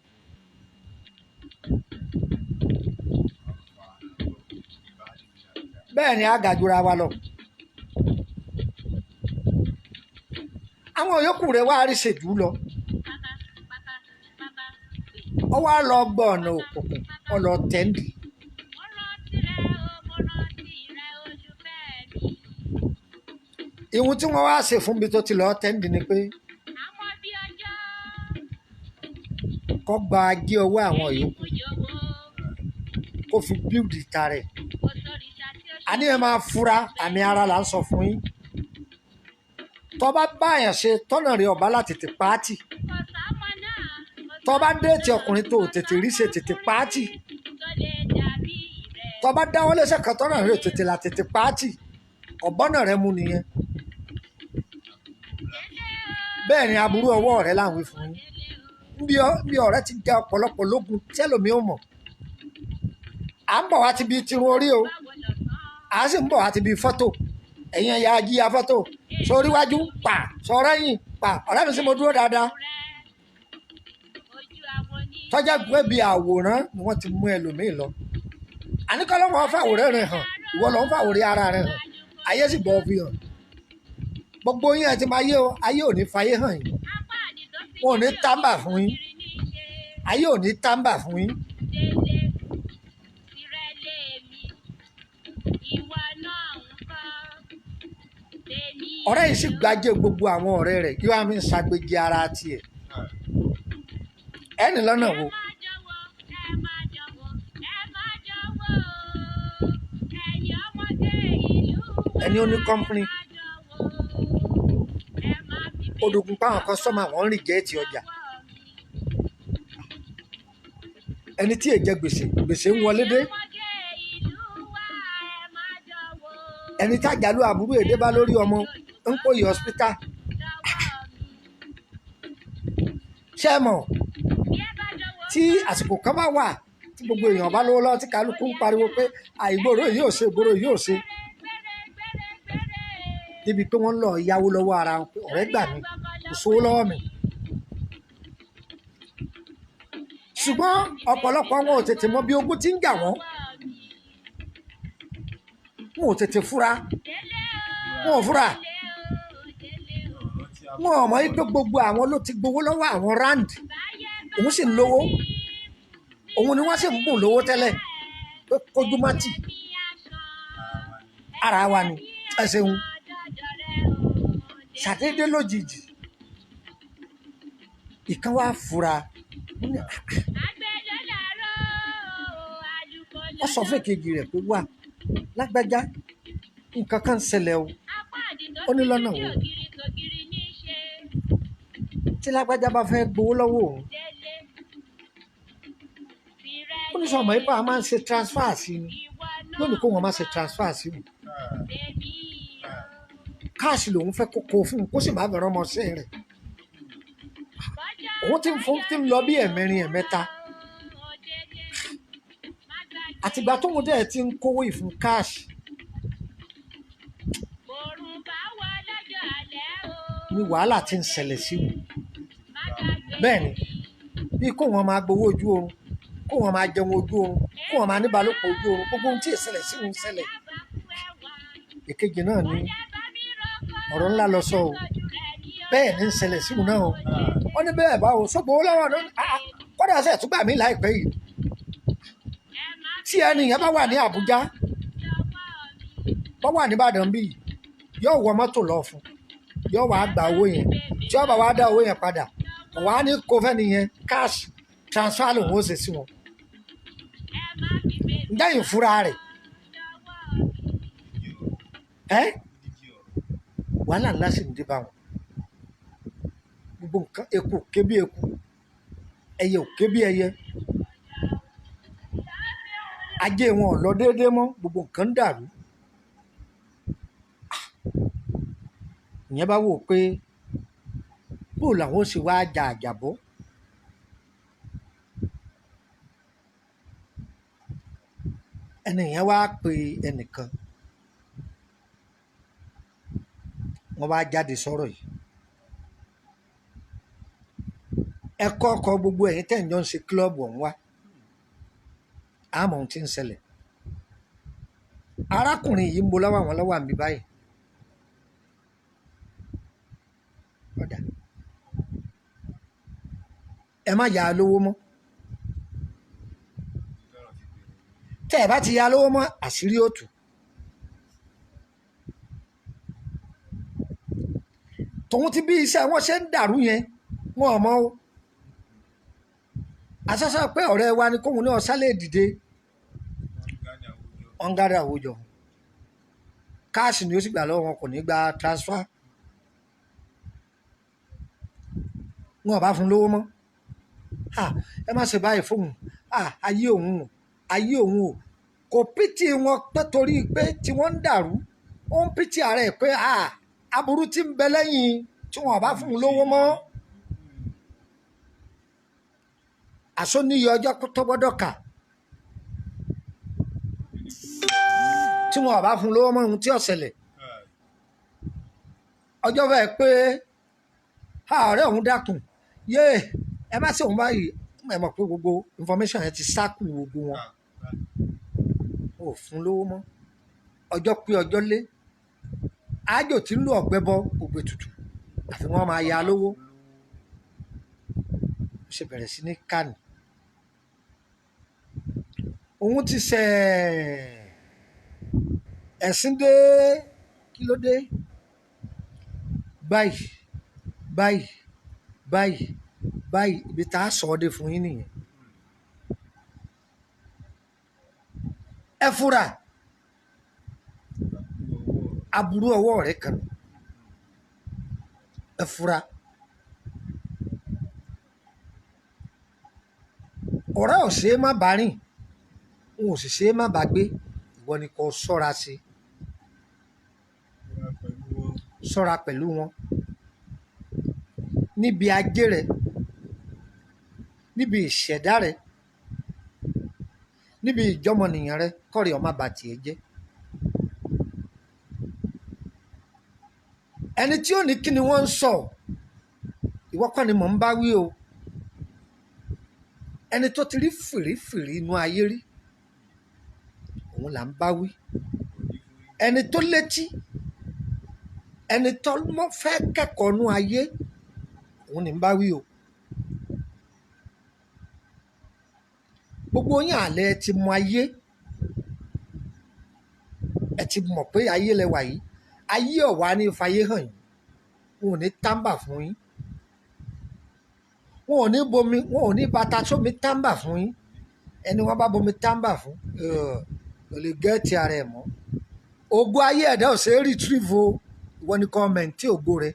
Bẹ́ẹ̀. Bẹ́ẹ̀ ni a ga jura wa lọ. Àwọn yòókù rẹ̀ wá rí ṣèjú lọ. Ó wá lọ gbọ́ ọ̀nà òkùnkùn, ó lọ tẹ́ǹdì. Ìhun tí wọ́n wá ṣe fún mi tó ti lọ tẹ́ǹdì ni pé kó gba ajé ọwọ́ àwọn yòókù kó fi bíldì ta rẹ̀. Àní ẹ máa fura, àmì ara là ń sọ fún yín. Tó bá báyàn ṣe tọ́nà rẹ̀ ọ̀bá láti tètè pàátì. Tó bá déètì ọkùnrin tó tètè rí ṣe tètè pàátì. Tó bá dáwọ́ lẹ́sẹ̀ kan tọ́nà rẹ̀ tètè là tètè pàátì. Ọ̀bọ́nà rẹ̀ mú nìyẹn. Bẹ́ẹ̀ ni aburú ọwọ́ rẹ̀ là ń wí fún yín. Bí ọ̀rẹ́ ti ja ọ̀pọ̀lọpọ̀ lógun tẹ́lòmí ò mọ̀. À ń bọ̀ wá ti bi tirun orí o. À sì ń bọ̀ wá ti bi fọ́tò. Ẹ̀yin ẹ̀yà ajíya fọ́tò. Sórí wájú pa, sọ̀rọ̀ ẹ̀yìn pa. Ọ̀rẹ́ mi sì mo dúró dáadáa. Tọ́jà pé bí àwòrán ni wọ́n ti mú ẹlòmíì lọ. Àníkọ́ ló wọ́n fàwòrán rẹ̀ hàn. Ìwọ ló ń fàwòrán ara rẹ̀ hàn. Ayé sì bọ̀ fi hàn. Gbogbo yín ẹ ti máa yé o. Ayé ò ní fayé hàn yín. Wọn ò ní tábà fún yín. Ayé ò ní tábà fún yín. Ọ̀rẹ́ yìí sì gbajẹ gbogbo àwọn ọ̀rẹ́ rẹ̀ kí wọ́n á fi ń ṣàgbéjì ara tiẹ̀. Ẹni lọ́nà wo? Ẹni ó ní kọ́mpínì. Odògùn páwọn kọ́sọ́mà wọ́n ń rìjẹ́ẹ̀tì ọjà. Ẹni tí èjẹ gbèsè, gbèsè ń wọlé dé. Ẹni tí àjálù àbúrò èdè bá lórí ọmọ ń pòyì hospital. Ṣé ẹ mọ̀ tí àsìkò kan bá wà tí gbogbo èèyàn bá lówó lọ́wọ́ tí kálukú ń pariwo pé àìgboro yìí ò ṣe, ìgboro yìí ò ṣe. Débi pé wọ́n lọ yáwó lọ́wọ́ ara wọn pé ọ̀rẹ́ gbà mí, kò sówó lọ́wọ́ mi. Ṣùgbọ́n ọ̀pọ̀lọpọ̀ wọn ò tètè mọ bí ogun ti ń jà wọ́n. Wọn ò tètè fura. Wọn ò fura. Wọn ò mọ̀ pé gbogbo àwọn ló ti gbowó lọ́wọ́ àwọn rand. Òun sì ń lówó. Òun ni wọ́n sì ń bùn lówó tẹ́lẹ̀. Pé kójú má tì. Ara wa ni. Ẹ ṣeun. Ṣàdédé lójijì. Ìkan wá fura. Ó sọ fún èkejì rẹ̀ pé wà lágbájá nǹkan kan ń ṣẹlẹ̀ o. Ó ní lọ́nà wo? Tí lágbájá bá fẹ́ gbowó lọ́wọ́ òun. Ó ní sọ̀mọ́ ipá máa ń ṣe transfer sí ni. Lónìí kó wọn máa ṣe transfer sí òun. Káàṣì lòun fẹ́ kókó fún un kó sì má bẹ̀rẹ̀ ọmọọṣẹ́ rẹ̀. Òun ti ń fún ti ń lọ bí ẹ̀mẹrin ẹ̀mẹta. Àtìgbà tóun dẹ̀ ti ń kówó ìfún káàṣì. Ni wàhálà ti ń ṣẹlẹ̀ sí òun. Bẹ́ẹ̀ ni, bí kó wọn máa gbowó ojú oorun, kó wọn máa jẹun ojú oorun, kó wọn máa níbalòpọ̀ ojú oorun, gbogbo ohun tí ìṣẹ̀lẹ̀ sí òun ṣẹlẹ̀. Èkejì náà ni ọ̀rọ̀ ńlá lọ sọ o. Bẹ́ẹ̀ ni ń ṣẹlẹ̀ sí òun náà o. Wọ́n ní bẹ́ẹ̀ báwo, sọ́gbó lọ́wọ́ náà, kọ́dà ṣe tún gbà mí láìpẹ́ yìí. Tí ẹni yẹn bá wà ní Àbújá, bá wà ní Ìbàdàn bíi, yóò wọ mọ́tò lọ fún, yóò wá gba owó yẹn. Tí ó bá wá dá owó yẹn padà, wàá ní kó fẹ́ nìyẹn cash transfer lòun ó ṣe sí wọn. Ǹjẹ́ ìfura rẹ̀? Ẹ́ wàhálà ńlá sì ń dé bá wọn. Gbogbo nǹkan eku ò ké bí eku, ẹyẹ ò ké bí ẹyẹ. Ajé wọn ò lọ déédéé mọ́, gbogbo nǹkan ń dàrú. Ìyẹn bá wò ó pé bó làwọn ó ṣe wá ja àjàbọ́. Ẹni yẹn wá pe ẹnìkan. Wọ́n wá jáde sọ̀rọ̀ yìí. Ẹ kọ́ ọkọ̀ gbogbo ẹ̀yin tẹ̀ ń jọ ń ṣe kílọ̀bù ọ̀hún wá. Àmọ́ ohun tí ń ṣẹlẹ̀. Arákùnrin yìí ń bo lọ́wọ́ àwọn lọ́wọ́ àmì báyìí. Ọ̀dà, ẹ má yà á lówó mọ́. Tẹ́ ẹ bá ti yà á lówó mọ́, àṣírí ó tú. Tòun ti bí iṣẹ́ wọn ṣe ń dàrú yẹn, wọn ò mọ̀ o. Àṣàṣà pé ọ̀rẹ́ wa ni kóun náà sálẹ̀ dìde. Wọ́n ń gádà owó jọ. Káàṣì ni ó sì gbà lọ́wọ́ wọn, kò ní gba transfer. Wọn ò bá fún lówó mọ́. Ẹ má ṣe báyìí fóun, ayé òun o, ayé òun o. Kò pìtì wọn pé torí pé tí wọ́n ń dàrú, ó ń pìtì ara ẹ̀ pé aburú tí ń bẹ lẹ́yìn tí wọn ò bá fún un lówó mọ́. Àṣọ níyì ọjọ́ tó gbọ́dọ̀ kà tí wọn ò bá fún un lówó mọ́, ohun tí ó ṣẹlẹ̀ ọjọ́ bẹ́ẹ̀ pé ọ̀rẹ́ òun dákun yéè, ẹ má ṣe òun báyìí. Ẹ mọ̀ pé gbogbo information yẹn ti sáàkù gbogbo wọn. Ò fún lówó mọ́. Ọjọ́ pé ọjọ́ lé, ájò tí ń lò ọ̀gbẹ́ bọ ògbè tutù, àfi wọ́n máa ya lówó. Ó ṣe bẹ̀rẹ̀ sí ní kánì. Òun ti ṣe ẹ̀sìn dé. Kí ló dé báyìí báyìí báyìí báyìí? Ibi tá a sọ ọ́ dé fún yín nìyẹn. Ẹ fura, aburú ọwọ́ rẹ̀ kan. Ẹ fura, ọ̀rẹ́ ò ṣe é má bá rìn, n ò sì ṣe é má bá gbé. Ìwọ ni kò ṣọ́ra sí, ṣọ́ra pẹ̀lú wọn níbi ajé rẹ, níbi ìṣẹ̀dá rẹ, níbi ìjọmọnìyàn rẹ, kọ́rì ọmọ bàtì ẹ jẹ́. Ẹni tí ó ní kí ni wọ́n ń sọ, ìwọ kọ́ ni mò ń bá wí o. Ẹni tó ti rí fìrífìrí inú ayé rí, òun là ń bá wí. Ẹni tó létí, ẹni tó mọ́ fẹ́ kẹ́kọ̀ọ́ inú ayé, òun ni ń bá wí o. Gbogbo yín àlẹ́ ẹ ti mọ ayé, ẹ ti mọ̀ pé ayé lẹ wà yìí. Ayé ọ̀wá ní fàyè hàn yín. Wọn ò ní tábà fún yín, wọn ò ní bomi, wọn ò ní bàtà sómi tábà fún yín. Ẹni wọn bá bomi tábà fún, kò lè gẹ́ẹ̀tì ara ẹ̀ mọ́. Ògo ayé ẹ̀dá ò ṣe é retrieve o. Ìwọ ni kò mẹ̀ǹtì ògo rẹ.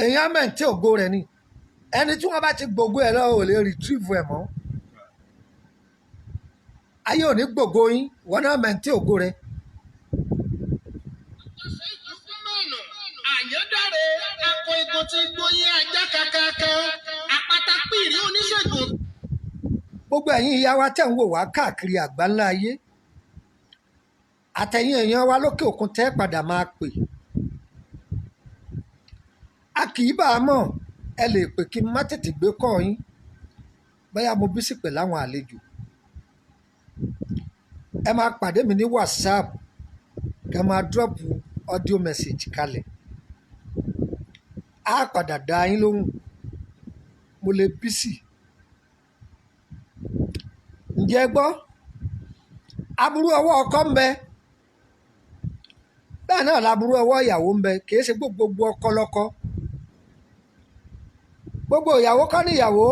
Èèyàn mẹ̀ǹtì ògo rẹ ni. Ẹni tí wọ́n bá ti gbògo ẹ̀ lọ́wọ́ ò lè retrieve ẹ̀ mọ́. Ayé ò ní gbògo yín. Ìwọ náà mẹ̀ǹtì ògo rẹ. Àyàndáre akọ egun tí gbóyè ajá kakaka àpáta pìrì oníṣègùn. Gbogbo ẹ̀yin ìyá wa tẹ̀ ń wò wá káàkiri àgbáńlá ayé, àtẹ̀yìn èèyàn wa lókè òkun tẹ́ padà máa pè, a kì í bá a mọ̀. Ẹ lè pè kí n má tètè gbé kọ́ yín, bóyá mo bí sí pẹ̀lú àwọn àlejò. Ẹ máa pàdé mi ní WhatsApp, kẹ́ máa drop audio message kalẹ̀, á padà dá yín lóhùn. Mo lè bí sí. Ǹjẹ́ ẹ gbọ́? Aburú ọwọ́ ọkọ ń bẹ, bẹ́ẹ̀ náà laburú ọwọ́ ìyàwó ń bẹ. Kì í ṣe gbogbo ọkọ lọ́kọ, gbogbo ìyàwó kọ́ ní ìyàwó.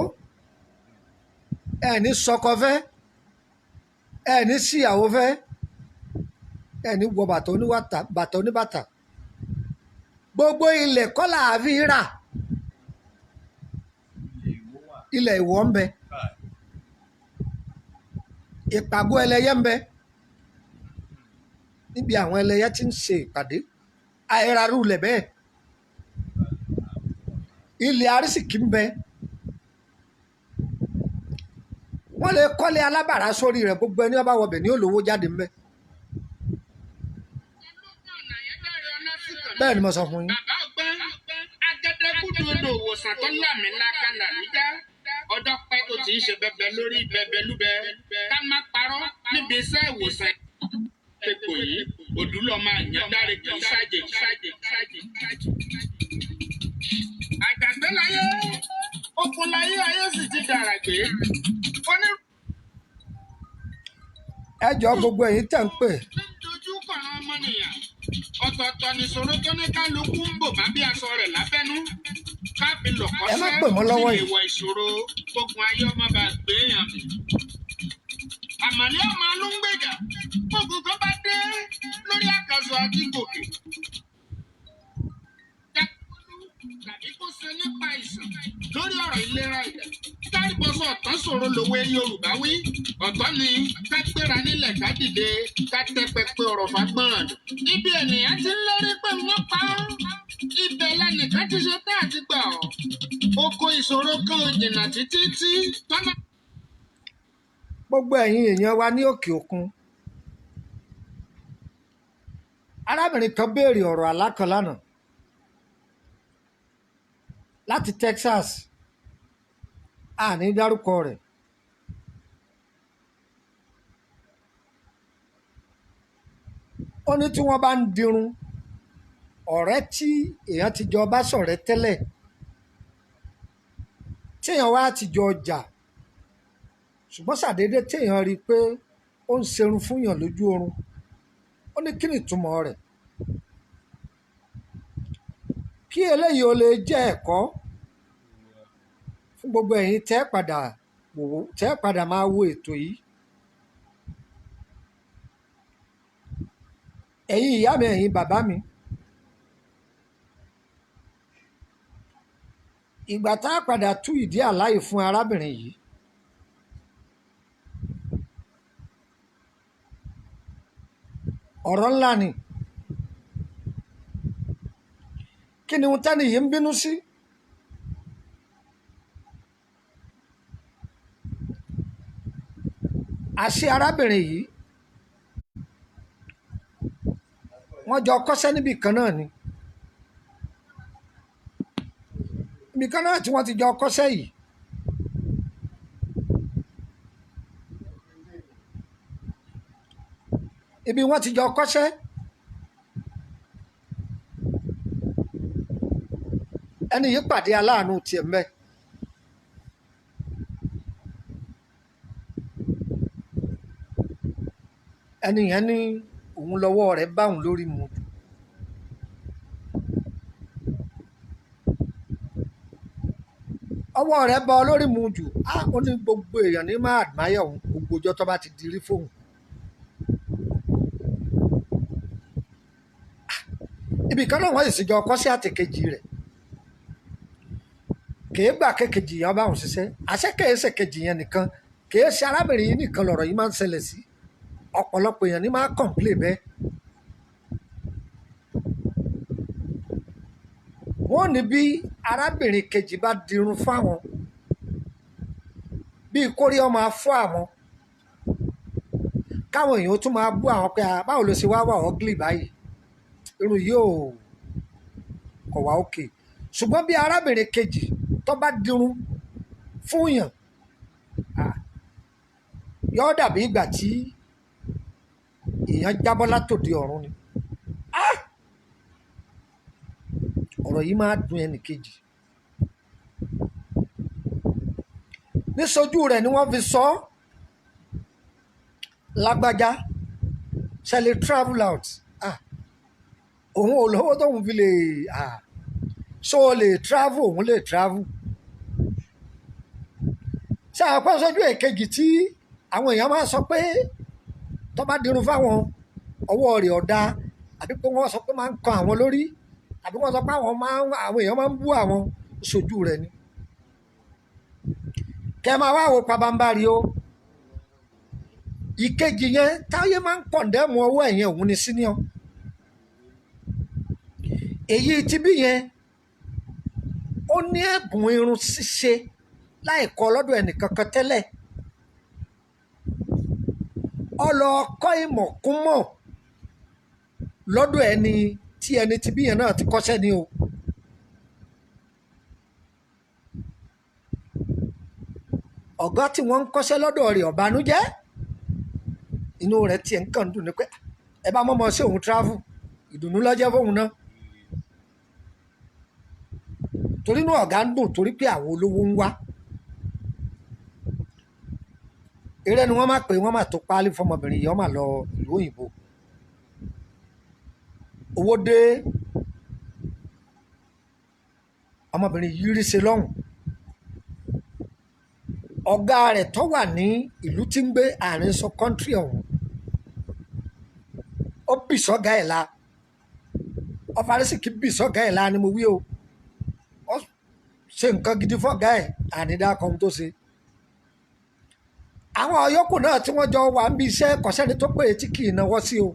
Ẹ ní sọkọ fẹ́, ẹ ní síyàwó fẹ́, ẹ ní wọ bàtà oníwàtà, bàtà oníbàtà. Gbogbo ilẹ̀ kọ́ là á fi rà. Ilẹ̀ ìwọ̀ ń bẹ, ìpàgọ́ ẹlẹ́yẹ ń bẹ, níbi àwọn ẹlẹ́yẹ tí ń ṣe ìpàdé àìrarú lẹ̀ bẹ́ẹ̀. Ilẹ̀ arísìkí ń bẹ, wọ́n lè kọ́lé alábàárà sórí rẹ̀. Gbogbo ẹni ọba wọbẹ̀ ní olówó jáde ń bẹ. Bẹ́ẹ̀ ni mo sọ fún yín. Bàbá ọgbọ́n agẹdẹgúdú odò òwòsàn tó lámìlaka làlújá, ọjọ́ pẹ́ tó ti ń ṣe bẹbẹ lórí bẹbẹ lúbẹ ká má parọ́. Níbi iṣẹ́ ìwòsàn epo yìí, òdúlọ́mọ àyàndáre kì í ṣàjèjì. Àjàgbé láyé, okun láyé, ayé sì ti dàràgbé. Onírúurú Ẹ jọ, gbogbo ẹ̀yin tẹ̀ ń pè, ń dojú kọ àwọn ọmọnìyàn. Ọ̀tọ̀ọ̀tọ̀ nìṣòro tó ní kálukú ń bò má bí aṣọ rẹ̀ lábẹ́nú. Ká fi ẹ má lọ̀kọ́sẹ́ pè mọ́ sí lọ́wọ́ lè yìí. wọ ìṣòro gbógun ayé ọmọ bá gbé èèyàn mì. Àmàlẹ́ ọmọ ló ń gbèjà. Gbogbo tó bá dé lórí àkàsọ̀ àti gòkè. Tàbí kó ṣe nípa ìsàn lórí ọ̀rọ̀ ìlera ẹ̀dá. Kárìbọ̀sọ̀ ọ̀tán ṣòro lòwe Yorùbá wí. Ọ̀tọ̀ ni ká gbéra nílẹ̀, ká dìde, ká tẹ́ pẹpẹ ọ̀rọ̀ fagbọ́n. Ibi ènìyàn ti ń lérí pé wọ́n pa á. Ibẹ̀ lẹnìkan ti ṣe tá àti gbà ọ́. Oko ìṣòro kan ò jìnnà títí tí tọ́lá. Gbogbo ẹ̀yin èèyàn wa ní òkè òkun, arábìnrin kan béèrè ọ̀rọ̀ àlá kan lánàá láti Texas. Àní dárúkọ rẹ̀. Ó ní tí wọ́n bá ń dirun, ọ̀rẹ́ tí èèyàn ti jọ bá ṣọ̀rẹ́ tẹ́lẹ̀, téèyàn wá ti jọ jà, ṣùgbọ́n ṣàdédé téèyàn rí i pé ó ń ṣerun fúnyàn lójú oorun, ó ní kí ni ìtumọ̀ rẹ̀? Kí eléyìí ó lè jẹ́ ẹ̀kọ́ fún gbogbo ẹ̀yin tẹ́ padà wò, tẹ́ padà máa wo ètò yìí. Ẹ̀yin ìyá mi, ẹ̀yin bàbá mi, ìgbà tá a padà tú ìdí àlá yìí fún arábìnrin yìí, ọ̀rọ̀ ńlá ni. Kí ni ohun tẹ́ni yìí ń bínú sí? Àṣé arábìnrin yìí, wọ́n jọ kọ́ṣẹ́ níbì kan náà ni. Ibì kan náà tí wọ́n ti jọ kọ́ṣẹ́ yìí, ibi wọ́n ti jọ kọ́ṣẹ́, ẹni yìí pàdé aláàánú tiẹ̀ mẹ́. Ẹni yẹn ní òun lọ́wọ́ rẹ̀ bá òun lórí mu jù. Ọwọ́ rẹ̀ bá ọ lórí mu jù á. Ó ní gbogbo èèyàn ní máa admire òun gbogbo ọjọ́ tó bá ti dirí fóun. Ibì kan náà wọ́n sì jọ kọ́ṣẹ́ àtẹ̀kejì rẹ̀, kèé gbà kékejì yẹn bá òun ṣiṣẹ́. Àṣẹ kèé ṣe kejì yẹn nìkan, kèé ṣe arábìnrin yìí nìkan lọ̀rọ̀ yìí máa ń ṣẹlẹ̀ sí. Ọ̀pọ̀lọpọ̀ èèyàn ní máa complain bẹ́ẹ̀. Wọ́n ní bí arábìnrin kejì bá dirun fáwọn, bíi kórí ọmọ afọ́ àwọn, káwọn èèyàn tún máa bú àwọn pé, "Ah, báwo ló ṣe wá wà ugly báyìí? Irun yìí ò kọ̀ wá òkè." Ṣùgbọ́n bí arábìnrin kejì tó bá dirun fún yàn, ah, yóò dàbí ìgbà tí èèyàn jábọ́ látòdì ọ̀run ni. Ah! Ọ̀rọ̀ yìí máa dùn ẹnì kejì. Níṣojú rẹ̀ ni wọ́n fi sọ ọ́, "Lágbájá, ṣe lè travel out?" Ah, òun ò lówó tóun fi lè. Ah, ṣó o lè travel? Òun lè travel. Ṣé àwọn pẹ́ sójú èkejì tí àwọn èèyàn máa sọ pé tó bá dirun fáwọn, ọwọ́ rẹ̀ ọ̀dà, àbí pé wọ́n sọ pé máa ń kan àwọn lórí, àbí wọ́n sọ pé àwọn èèyàn máa ń bú àwọn, sójú rẹ̀ ni. Kẹ́ máa wá wo pabambarì o, ìkejì yẹn táyé máa ń condemn ọwọ́ ẹ̀yẹn, òun ni senior. Èyí tí bí yẹn, ó ní ẹ̀bùn irun ṣíṣe láì kọ́ lọ́dọ̀ ẹnìkankan tẹ́lẹ̀. Ó lọ kọ́ ìmọ̀ kún mọ̀ lọ́dọ̀ ẹni tí ẹni tí bí yẹn náà ti kọ́ṣẹ́ ni o. Ọ̀gá tí wọ́n ń kọ́ṣẹ́ lọ́dọ̀ rẹ̀ ọ̀bànújẹ́. Inú rẹ̀ tiẹ̀ ń kàn dùn ní pé ẹ bá mọ́mọ́ sí òun travel, ìdùnnú lọ́jọ́ fóun náà. Torí inú ọ̀gá ń dùn torí pé àwọn olówó ń wá. Eré ni wọ́n máa pè, wọ́n máa tó páálí fọmọbìnrin yìí, wọ́n máa lọ ìlú òyìnbó. Owó dé, ọmọbìnrin yìí rí ṣe lọ́hùn. Ọ̀gá rẹ̀ tó wà ní ìlú tí ń gbé àárín sọ kọ́ńtírì ọ̀hún, ó bì sọ́gá ẹ̀ la. Ọ̀fàrísìkì bì sọ́gá ẹ̀ la ni mo wí o. Ó ṣe nǹkan gidi fọ́gá ẹ̀, ànídá kan tó ṣe. Àwọn yòókù náà tí wọ́n jọ wà ń bí iṣẹ́, kọ̀sẹ́ni tó pè é tí kì í náwó sí o,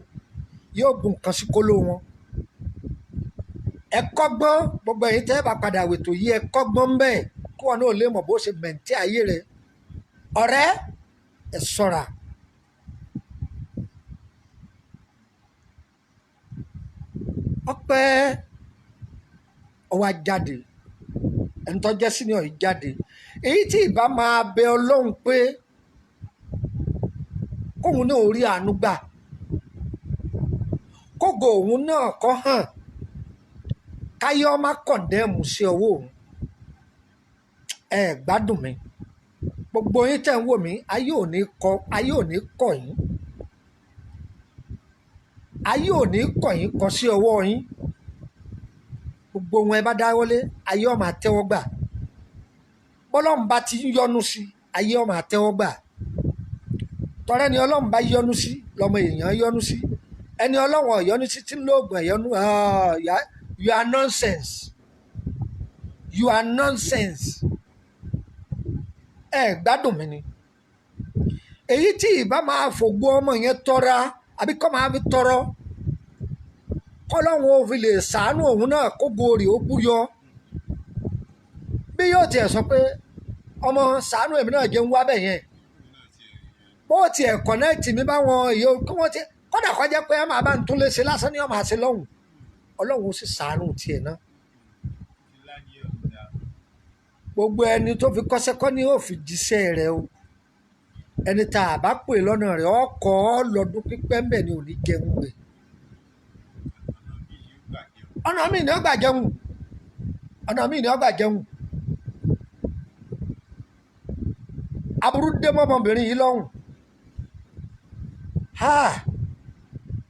yóò bu nǹkan sí kóló wọn. Ẹ kọ́gbọ́n, gbogbo ẹ̀yin tẹ́ bá padà wètò yìí, ẹ kọ́gbọ́n ń bẹ́ẹ̀ kí wọn náà lè mọ̀ bó ṣe mẹ̀ǹtẹ́ ayé rẹ̀. Ọ̀rẹ́ ẹ ṣọ́ra. Ọpẹ́ ọwọ́ ajáde, ẹni tó jẹ́ senior yìí jáde. Èyí tí ìbá máa bẹ Ọlọ́run pé kóun náà rí àánú gbà, kógo òun náà kọ́ hàn, káyọ́ má kọ̀ndẹ́mù sí ọwọ́ òun. Ẹ gbádùn mi, gbogbo yín tẹ̀ ń wò mí, ayé ò ní kọ, ayé ò ní kọ̀ yín, ayé ò ní kọ̀ yín kọ sí ọwọ́ yín. Gbogbo wọn ẹ bá dáwọ́lé, ayé ó máa tẹ́wọ́ gbà. Bọ́lọ́run bá ti ń yọ́nú sí, ayé ó máa tẹ́wọ́ gbà. Tọrẹ ni Ọlọ́run bá yọ́nú sí lọ́mọ èèyàn yọ́nú sí. Ẹni Ọlọ́run ò yọ́nú sí tí ń lóògùn ẹ̀yọ́nú, you are nonsense, you are nonsense. Ẹ gbádùn mi ni. Èyí tí ìbá máa fògbó ọmọ yẹn tọ́ra àbí kọ́ máa fi tọrọ, kọ́lọ́hún ó fi lè sàánú òun náà kó gorí ó búyọ. Bí yóò tiẹ̀ sọ pé ọmọ sàánú èmi náà jẹun wá bẹ̀ yẹn, bó tiẹ̀ kọ̀nẹ́ẹ̀tì mi báwọn èyí kí wọ́n ti kọ́dà kọjá pé ẹ máa bá ń tún lé ṣe lásán ní ọmọ àṣẹ lọ́hùn, Ọlọ́run ó sì sàánú tiẹ̀ náà. Gbogbo ẹni tó fi kọ́sẹ́kọ́ ni yóò fi jíṣẹ́ rẹ o. Ẹni tá a bá pè lọ́nà rẹ̀ ọkọ̀ lọ́dún pípẹ́ ń bẹ̀ ni ò ní jẹun gbẹ̀. Ọ̀nà míì ni ó gbà jẹun, ọ̀nà míì ni ó gbà jẹun. Aburú dé mọ́mọbìnrin yìí lọ́hùn. Ha!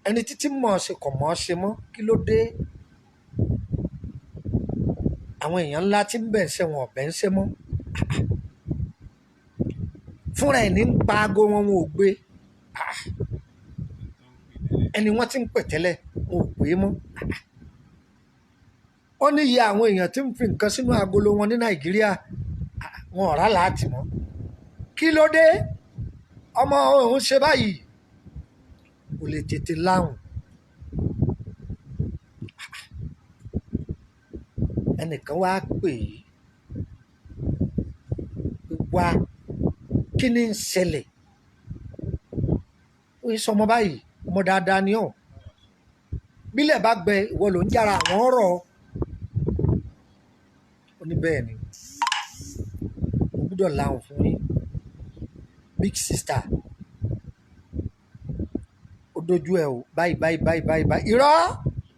Ẹni títí mọ̀ ọ́ ṣe kọ̀ mọ́ ọ́ ṣe mọ́, kí ló dé? Àwọn èèyàn ńlá tí ń bẹ̀ ń ṣe wọn ọ̀bẹ ń ṣe mọ́. Fúnra ẹ̀ ní ń pa aago wọn, wọn ò gbé. Ẹni wọ́n ti ń pè tẹ́lẹ̀ wọn ò pè é mọ́. Ó ní iye àwọn èèyàn tí ń fi nǹkan sínú agolo wọn ní Nàìjíríà, wọn ò rà láti mọ́. Kí ló dé? Ọmọ òun ṣe báyìí, kò lè tètè láhùn. Ẹnìkan wá pè é wá, kí ni ń ṣẹlẹ̀? Ó yẹ sọmọ báyìí, ọmọ dáadáa ni ọ́. Bílẹ̀ bá gbẹ, ìwọ ló ń jára àwọn ọ̀rọ̀. Ó ní bẹ́ẹ̀ ni, mo gbúdọ̀ láhùn fún yín. Big sister, ó dojú ẹ o, báyìí báyìí báyìí báyìí báyìí. Irọ́,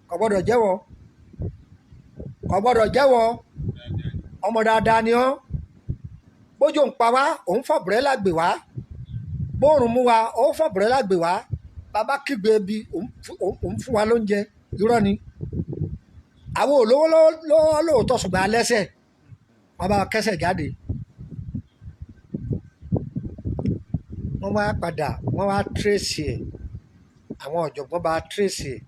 kò gbọ́dọ̀ jẹ́wọ́, kò gbọ́dọ̀ jẹ́wọ́. Ọmọ dáadáa ni ọ́. Bójú ń pa wá, òun fọ̀bùrẹ́là gbè wá. Bóòrùn mú wa, òun fọ̀bùrẹ́là gbè wá. Bàbá kígbe ebi, òun fún wa lóúnjẹ. Irọ́ ni. Àwọn olówó lọ́wọ́ lóòótọ́, ṣùgbọ́n alẹ́sẹ̀ wọ́n bá kẹ́sẹ̀ jáde. Wọ́n wá padà, wọ́n wá tírèsì ẹ̀. Àwọn ọ̀jọ̀gbọ́n bá tírèsì ẹ̀.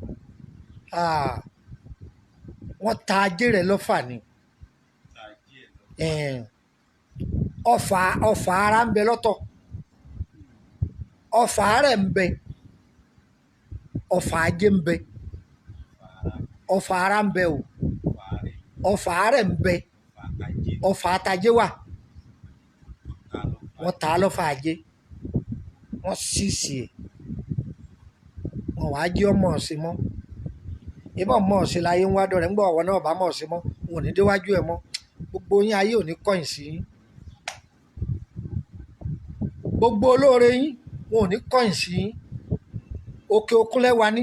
Wọ́n ta ajé rẹ̀ lọ́fà ni. Ọfà, ọfà ara ń bẹ lọ́tọ̀, ọfà rẹ̀ ń bẹ, ọfà ajé ń bẹ, ọfà ara ń bẹ o, ọfà rẹ̀ ń bẹ, ọfà àtàjé wà. Wọ́n ta á lọ́fà ajé, wọ́n sì sí ẹ̀, wọ́n wàá jí ọmọ ọ̀sìn mọ́. Ìbọn mọ̀ ọ̀sìn láyé ń wá dọ̀rẹ́ ńgbọ́ ọ̀wọ́ náà bá mọ̀ ọ̀sìn mọ́, wọn ò ní déwájú ẹ̀ mọ́. Gbogbo yín ayé ò ní kọ̀yìn sí yín. Gbogbo olóore yín wọn ò ní kọ̀yìn sí yín. Òkè òkun lẹ́wà ní,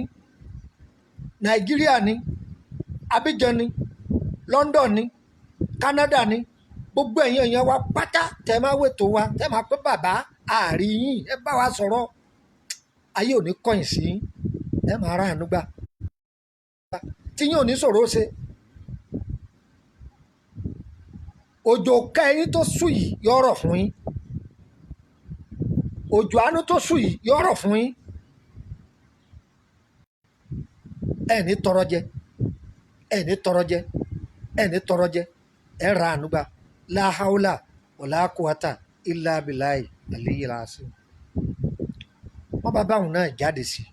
Nàìjíríà ní, Abidjan ní, London ní, Canada ní, gbogbo ẹ̀yin èèyàn wa pátá tẹ́ máa wètò wa, tẹ́ máa pé bàbá àárí yín, ẹ bá wa sọ̀rọ̀. Ayé ò ní kọ̀yìn sí yín, ẹ máa rà àánú gbà, tí yín ò ní sọ̀rọ̀ ó ṣe. Òjò kẹyìn tó sùn yìí yọ̀rọ̀ fún yín, òjò àánú tó sùn yìí yọ̀rọ̀ fún yín. Ẹ ní tọrọ jẹ, ẹ ní tọrọ jẹ, ẹ ní tọrọ jẹ, ẹ ra àánú gbà. Láhàúlà wàlá kúwàtà ilà bìláì àlẹyé làásì. Wọn bá báwọn náà jáde sí i.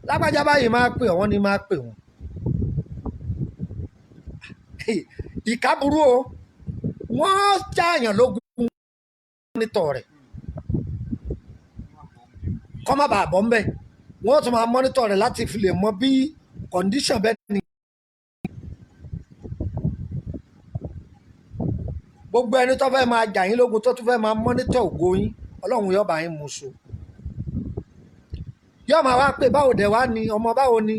Lágbájá báyìí máa pè wọ́n ní máa pè wọ́n. Ìka burú o, wọ́n jáàyàn lógun mọ́nítọ̀ rẹ̀ kọ́ má bàa bọ́ ńbẹ̀, wọ́n tún máa mọ́nítọ̀ rẹ̀ láti fi lè mọ bí kọ̀ǹdíṣàn bẹ́ẹ̀ ni. Gbogbo ẹni tó fẹ́ máa jà yín lógun, tó tún fẹ́ máa mọ́nítọ̀ ògo yín, Ọlọ́run yóò bá yín mú so. Yóò máa wá pé báwo dẹ̀ wá ni ọmọ, báwo ni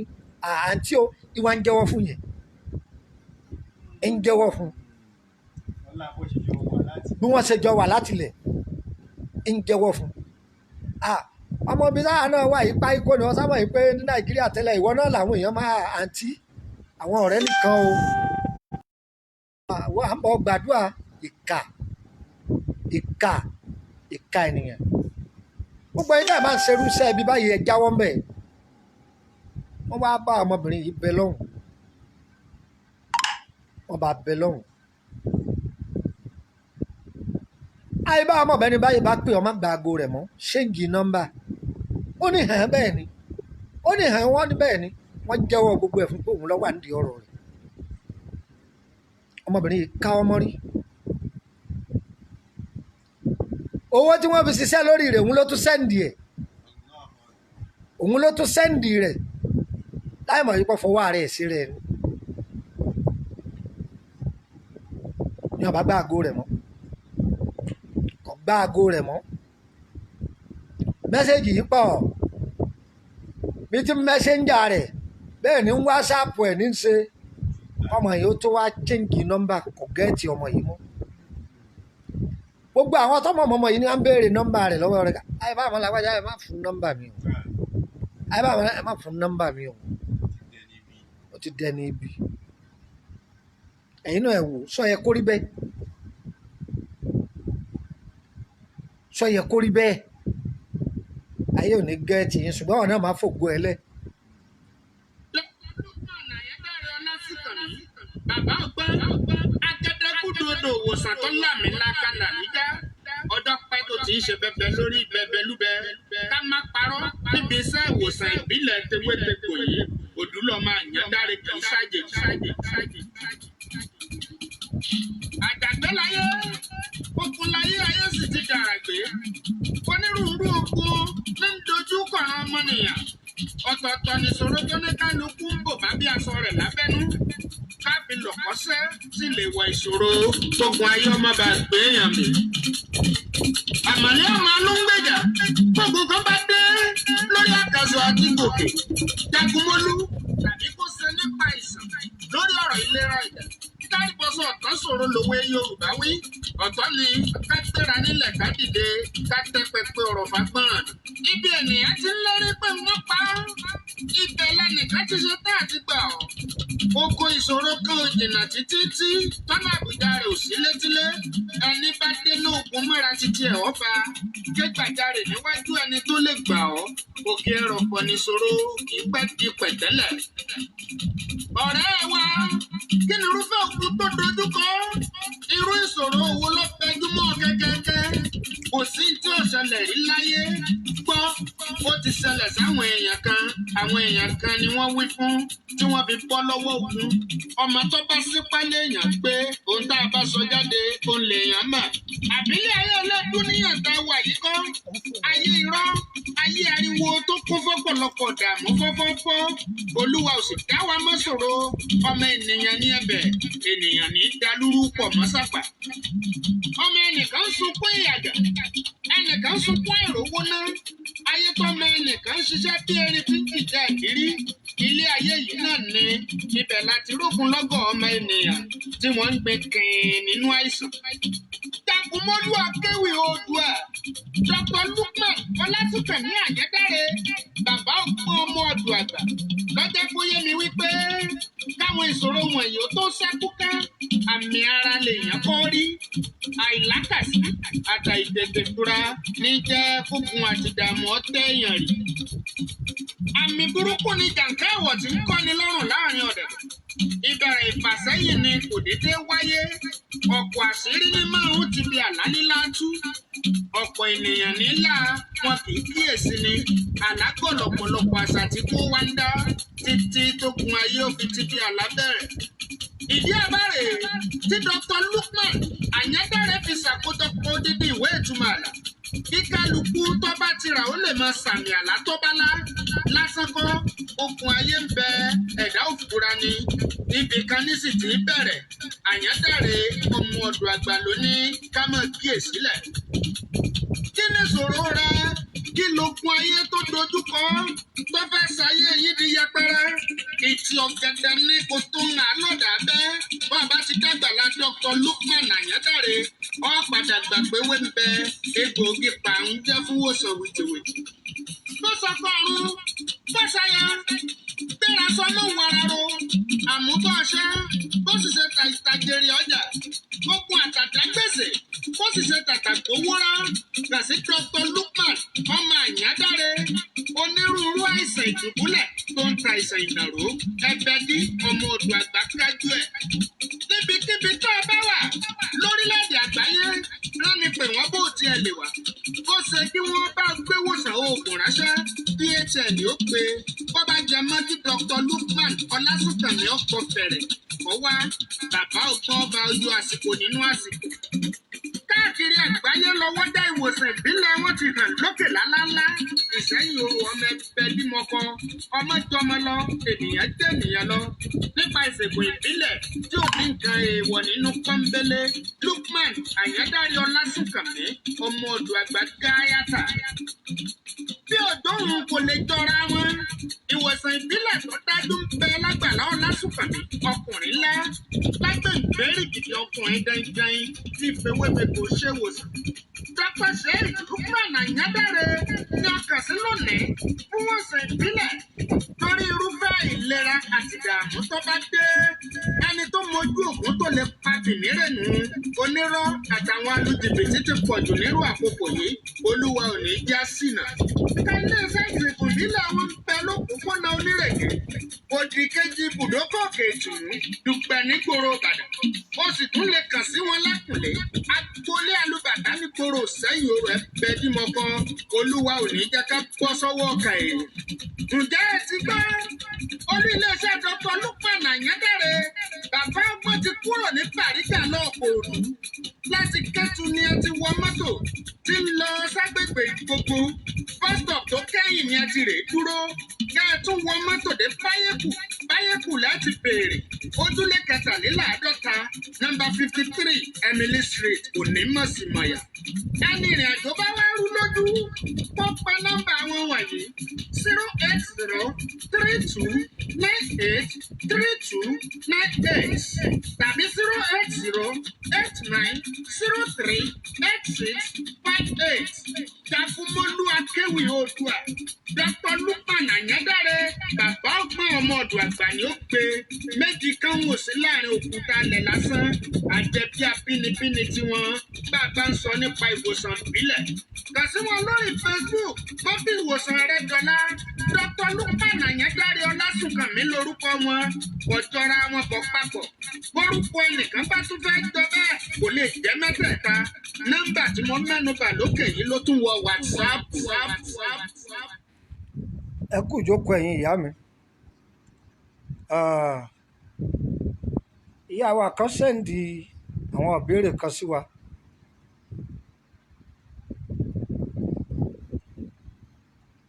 àǹtí o, ìwà ń jẹ́wọ́ fún yẹn, ń jẹ́wọ́ fún bí wọ́n ṣe jọ wà látilẹ̀, ń jẹ́wọ́ fún. Ọmọ bíi táwa náà wà yìí páíkó ni wọ́n sábà yìí pé ní Nàìjíríà tẹ́lẹ̀, ìwọ náà làwọn èèyàn máa àǹtí àwọn ọ̀rẹ́ nìkan o, àwọn à ń bọ̀ gbàdúrà. Ìkà, ìkà, ìkà ènìyàn. Gbogbo ẹni náà máa ń ṣerú iṣẹ́ ibi báyìí, ẹ jáwọ́ ńbẹ̀. Wọ́n wá bá ọmọbìnrin yìí bẹ lọ́hùn, wọ́n bá bẹ lọ́hùn. Àyè bá ọmọbìnrin báyìí bá pè, ọmọ gba aago rẹ̀ mọ́, ṣéǹgì nọ́mbà. Ó ní hàn bẹ́ẹ̀ ni, ó ní hàn wọ́n ní bẹ́ẹ̀ ni. Wọ́n jẹ́wọ́ gbogbo ẹ̀ fún pé òun ló wà nídìí ọ̀rọ̀ rẹ̀. Ọmọbìnrin yìí ká ọmọ rí. Owó tí wọ́n fi ṣiṣẹ́ lórí rẹ̀, òun ló tún sẹ́ǹdì ẹ̀, òun ló tún sẹ́ǹdì rẹ̀ láì mọ̀ yípo fọwọ́ ara ẹ̀ sí rẹ̀ ni. Ní ọba gbá aago rẹ̀ mọ́, kò gbá aago rẹ̀ mọ́. Mẹ́sẹ̀gì yìí pọ̀ bí tí mẹ́sẹ̀njà rẹ̀ bẹ́ẹ̀ ni ń wásáàpù ẹ̀ ní í ṣe. Ọmọ yìí ó tó wá chíǹgì nọ́mbà, kò gẹ́ẹ̀tì ọmọ yìí mọ́. Gbogbo àwọn tọmọ ọmọ yìí ni wọ́n ń béèrè nọ́mbà rẹ̀ lọ́wọ́ rẹ̀. Ayé bá àwọn làwájá, ẹ má fún nọ́mbà mi o, ayé bá àwọn, ẹ má fún nọ́mbà mi o, ó ti dẹni ibi. Ẹ̀yin náà ẹ wò, sọ yẹ kó rí bẹ́ẹ̀, sọ yẹ kó rí bẹ́ẹ̀. Ayé ò ní gẹ́ẹ̀tì yín, ṣùgbọ́n àwọn náà máa fògo ẹ lẹ̀. Bàbá ọgbọ́n agẹdẹgúdú odò òwòsàn tó lámìlaka làmídá, ọjọ́ pẹ́ tó ti ń ṣe bẹbẹ lórí bẹbẹlúbẹ. Ká má parọ́, níbi iṣẹ́ ìwòsàn ìbílẹ̀ tewétegbò yìí, òdúlọ̀ máa yàn dáre, kì í ṣàjèjì. Àjàgbé láyé, ogun láyé, ayé sì ti dàràgbé. Onírúurú ogun ní ń dojú kọ̀ọ̀ràn ọmọnìyàn. Ọ̀tọ̀ọ̀tọ̀ nìṣòro tó ní kálukú ń bò bá bí aṣọ rẹ̀ lábẹ́nú. Káfí lọ̀kọ́sẹ́ sì lè wọ ìṣòro tógun ayé ọmọ bá gbé èèyàn mì. Àmọ̀lé ọmọ ló ń gbèjà. Gbogbo kan bá dé lórí àkàsọ̀ àti gòkè. Jagunmólú tàbí kó ṣe nípa ìsàn lórí ọ̀rọ̀ ìlera ẹ̀dá. Kárìbọ̀sọ̀ ọ̀tán ṣòro lòwe Yorùbá wí. Ọ̀tọ̀ ni ká gbéra nílẹ̀, ká dìde, ká tẹ́ pẹpẹ ọ̀rọ̀ fagbọ́n. Ibi ènìyàn ti ń lérí pé wọ́n pa á. Ibẹ̀ lẹ́nìkan ti ṣe tá àti gbà ọ́. Oko ìṣòro kan ò jìnnà títí tí tọ́nà àbújá rẹ̀ ò sí létílé. Ẹni bá dé lóògùn mọ́ra títí ẹ̀ ọ́ bá. Ké gbàjarè níwájú ẹni tó lè gbà ọ́. Òkè ẹrọ̀fọ̀ nìṣòro kì í pẹ́ di pẹ̀tẹ́lẹ̀. Ọ̀rẹ́ wa, kí ni irúfẹ́ ogun tó dojú kọ? Irú ìṣòro wo ló fẹjú mọ́ kẹ́kẹ́kẹ́? Kò sí tí ò ṣẹlẹ̀ rí láyé. Gbọ́, ó ti ṣẹlẹ̀ sáwọn èèyàn kan, àwọn èèyàn kan ni wọ́n wí fún tí wọ́n fi bọ́ lọ́wọ́ ogun. Ọmọ tó bá sípá léèyàn pé ohun tá a bá sọ jáde, òun lèèyàn mọ̀. Àbílẹ̀ ayé ọlọ́dún níyàn tá a wà yìí kọ́. Ayé irọ́, ayé ariwo tó kún fọ́pọ̀lọpọ̀ dààmú fọ́fọ́fọ́. Olúwa ò sì dá wa mọ́ ṣòro. Ọmọ ènìyàn ní ẹ̀bẹ̀, ènìyàn ní dalúrú pọ̀ mọ́ sàpà. Ọmọ ẹnìkan ń sunkún ìyàgà, Ẹnìkan sunkún àìrówó ná, ayé tọ́mọ ẹnìkan ń ṣiṣẹ́ bí erin tí ń jìjà ìdírí. Ilé ayé yìí náà ni ibẹ̀ láti rógun lọ́gọ̀ ọmọ ènìyàn tí wọ́n ń gbé kìn nínú àìsàn. Jagunmọ́lú Akéwì Oòduà, Dr. Lukman Ọlásùnkànmí Àyẹ́dáre, bàbá ọgbọ́n ọmọ ọ̀dọ̀ àgbà, lọ́jọ́ kó yé mi wípé káwọn ìṣòro wọ̀nyí ó tó ṣẹ́kù ká, àmì ara lèèyàn kọ́ rí. Àìlákàsí àtàìtètè fura ní jẹ́ kógun àti ìdààmú ọ̀tẹ̀ èèyàn rí. Àmì burúkú ni jàǹká ẹ̀wọ̀ tí ń kọ́ni lọ́rùn láàrin ọ̀dẹ̀. Ìbẹ̀rẹ̀ ìfàsẹ́yìn ni kò déédéé wáyé. Ọ̀pọ̀ àṣírí ní márùn-ún ti fi àlá lílá tú. Ọ̀pọ̀ ènìyàn nílà wọn kì í kíyèsí ni. Àlágọ̀ lọ̀pọ̀lọpọ̀ àṣà tí kó wá ń dá títí tó gun ayé ó fi ti fi àlá bẹ̀rẹ̀. Ìdí àbárè tí Dr. Lukman Àyàndáre fi ṣàkójọpọ̀ odidi ìwé ìtumọ̀ àlá. Kí kálukú tó bá ti rà ó lè máa sàmì àlá tó bá lá. Lásán kọ́, okùn ayé ń bẹ, ẹ̀dá òfura ni. Ibì kan ní sì ti í bẹ̀rẹ̀. Àyàndáre ọmọ ọ̀dọ̀ àgbà ló ní ká máa kíyèsílẹ̀. Kí ni ìṣòro rẹ? Kí lókun ayé tó dojúkọ tó fẹ́ ṣayé yìí di yẹpẹrẹ? Ìtì ọ̀gẹ̀dẹ̀ ní kò tó ń hàn lọ́dà bẹ́. Bá a bá ti dàgbà la Dr. Lukman Àyàndáre, ó padà gbà pé wé ń bẹ egbòogi pàrọ̀ jẹ́ fún wòsàn wìtìwìtì. Bó sọkọ ọ̀run, bó ṣaya, gbéra sọ lóhùn ara ro, àmúbọ̀ ọṣẹ́, bó sì ṣe tàjèrè ọjà, ogun àtàtà gbèsè, bó sì ṣe tàtà gbówó rán, kà sí Dr. Lukman ọmọ Àyàndáre, onírúurú àìsàn ìdùbúlẹ̀ tó ń ta àìsàn ìnàró, ẹbẹdí ọmọ odò àgbà kájú ẹ̀. Níbikíbi tó o bá wà lórílẹ̀‐èdè àgbáyé, rán ni pé wọ́n bó tiẹ̀ lè wà. Ó ṣe kí wọ́n bá gbé wòsàn oògùn ránṣẹ́, DHL ó pe bó bá jẹ mọ́ kí Dr. Lukman Ọlásùnkànmí ọkọ̀ fẹ̀rẹ̀ kọ́ wá bàbá ọgbọ́n ọba ojú àsìkò nínú àsìkò. Káàkiri àgbáyé lọ́wọ́ dá ìwòsàn ìbílẹ̀ wọn ti hàn lókè lálálá. Ìsẹ́yìn oru ọmọ ẹgbẹ́ bímọ kan, ọmọ jọmọ lọ, ènìyàn jẹ́ ènìyàn lọ. Nípa ìṣègùn ìbílẹ̀ tí ò ní nǹkan èèwọ̀ nínú pọ́nbélé, Lukman Àyàndáre Ọlásùnkànmí, ọmọ ọ̀dọ̀ àgbà gáyàtà. Bí òjò òun kò lè jọra wọn, ìwòsàn ìbílẹ̀ tó dájú ń bẹ lágbàlá Ọlásùnkànmí, ọkùnrin ńlá, lágbègbè gidi ọkùnrin dandan tí fewébego ṣèwòsàn. Dr. Sheikh Lukman Àyàndáre ni a kàn sí lónìí fún wòsàn ìbílẹ̀ torí irúfẹ́ ìlera àti ìdààmú tó bá dé. Ẹni tó mojú ògùn tó lè pa tìmírẹ̀nù onírọ́ àtàwọn alùjìbìtì ti pọ̀ jù nírú àkókò yìí, olúwa ò ní já sínà. Ẹ̀ka iléeṣẹ́ ìṣègùn ìbílẹ̀ wọn ń bẹ lópòpónà Onírèké, òdì kejì ibùdókọ̀ Òkè Ìtùnú, Dùgbẹ̀ nígboro Ìbàdàn. Ó sì tún lè kàn sí wọn lákùnlé, agboolé alùbàtà nígboro Ìsẹ́yìn Orò ẹ̀bẹ̀ bímọ kan, olúwa ò ní jẹ́ ká bọ́ sọ́wọ́ ọkà èèyàn. Ǹjẹ́ ẹ ti gbọ́? Olú iléeṣẹ́ Dr. Lukman Àyàndáre, bàbá ọgbọ́n ti kúrò ní Bàrígà náà kòòdù. Láti Kẹ́tù ni ẹ ti wọ mọ́tò tí ń lọ ságbègbè gbogbo. Bus stop tó kẹ́yìn ni ẹ ti rè é dúró. Kẹ́ ẹ tún wọ mọ́tò dé Báyẹ̀kù, Báyẹ̀kù láti béèrè. Ojúlé 53, nọ́mbà 53, Emily Street, Onímọ̀símọ̀yà. Ẹni ìrìn àjò bá wá rú lójú, kó pa nọ́mbà wọn wọ̀nyí: 08032983298 tàbí 08089038658. Jagunmọ́lú Akéwì Oòduà, Dr. Lukman Àyàndáre, bàbá ọgbọ́n ọmọ ọ̀dọ̀ àgbà ni ó pe méjì kan wò sí láàrin òkúta alẹ̀ lásán, àjẹbí abínibíni tiwọn bá a bá ń sọ nípa ìwòsàn ìbílẹ̀. Kàn sí wọn lórí Facebook, wọ́n fi ìwòsàn rẹ dọ́là. Dr. Lukman Àyàndáre Ọlásùnkànmí lórúkọ wọn, kò jọra wọn bọ̀ papọ̀. Bórúkọ ẹnìkan bá tún fẹ́ jọ bẹ́ẹ̀ kò lè jẹ́ mẹ́tẹ̀ẹ̀ta. Nọ́mbà tí mo mẹ́nu bà lókè yìí ló tún wọ WhatsApp. Ẹ kú ìjókòó ẹ̀yin ìyá mi. Ah, ìyá wa kan send àwọn ìbéèrè kan sí wa.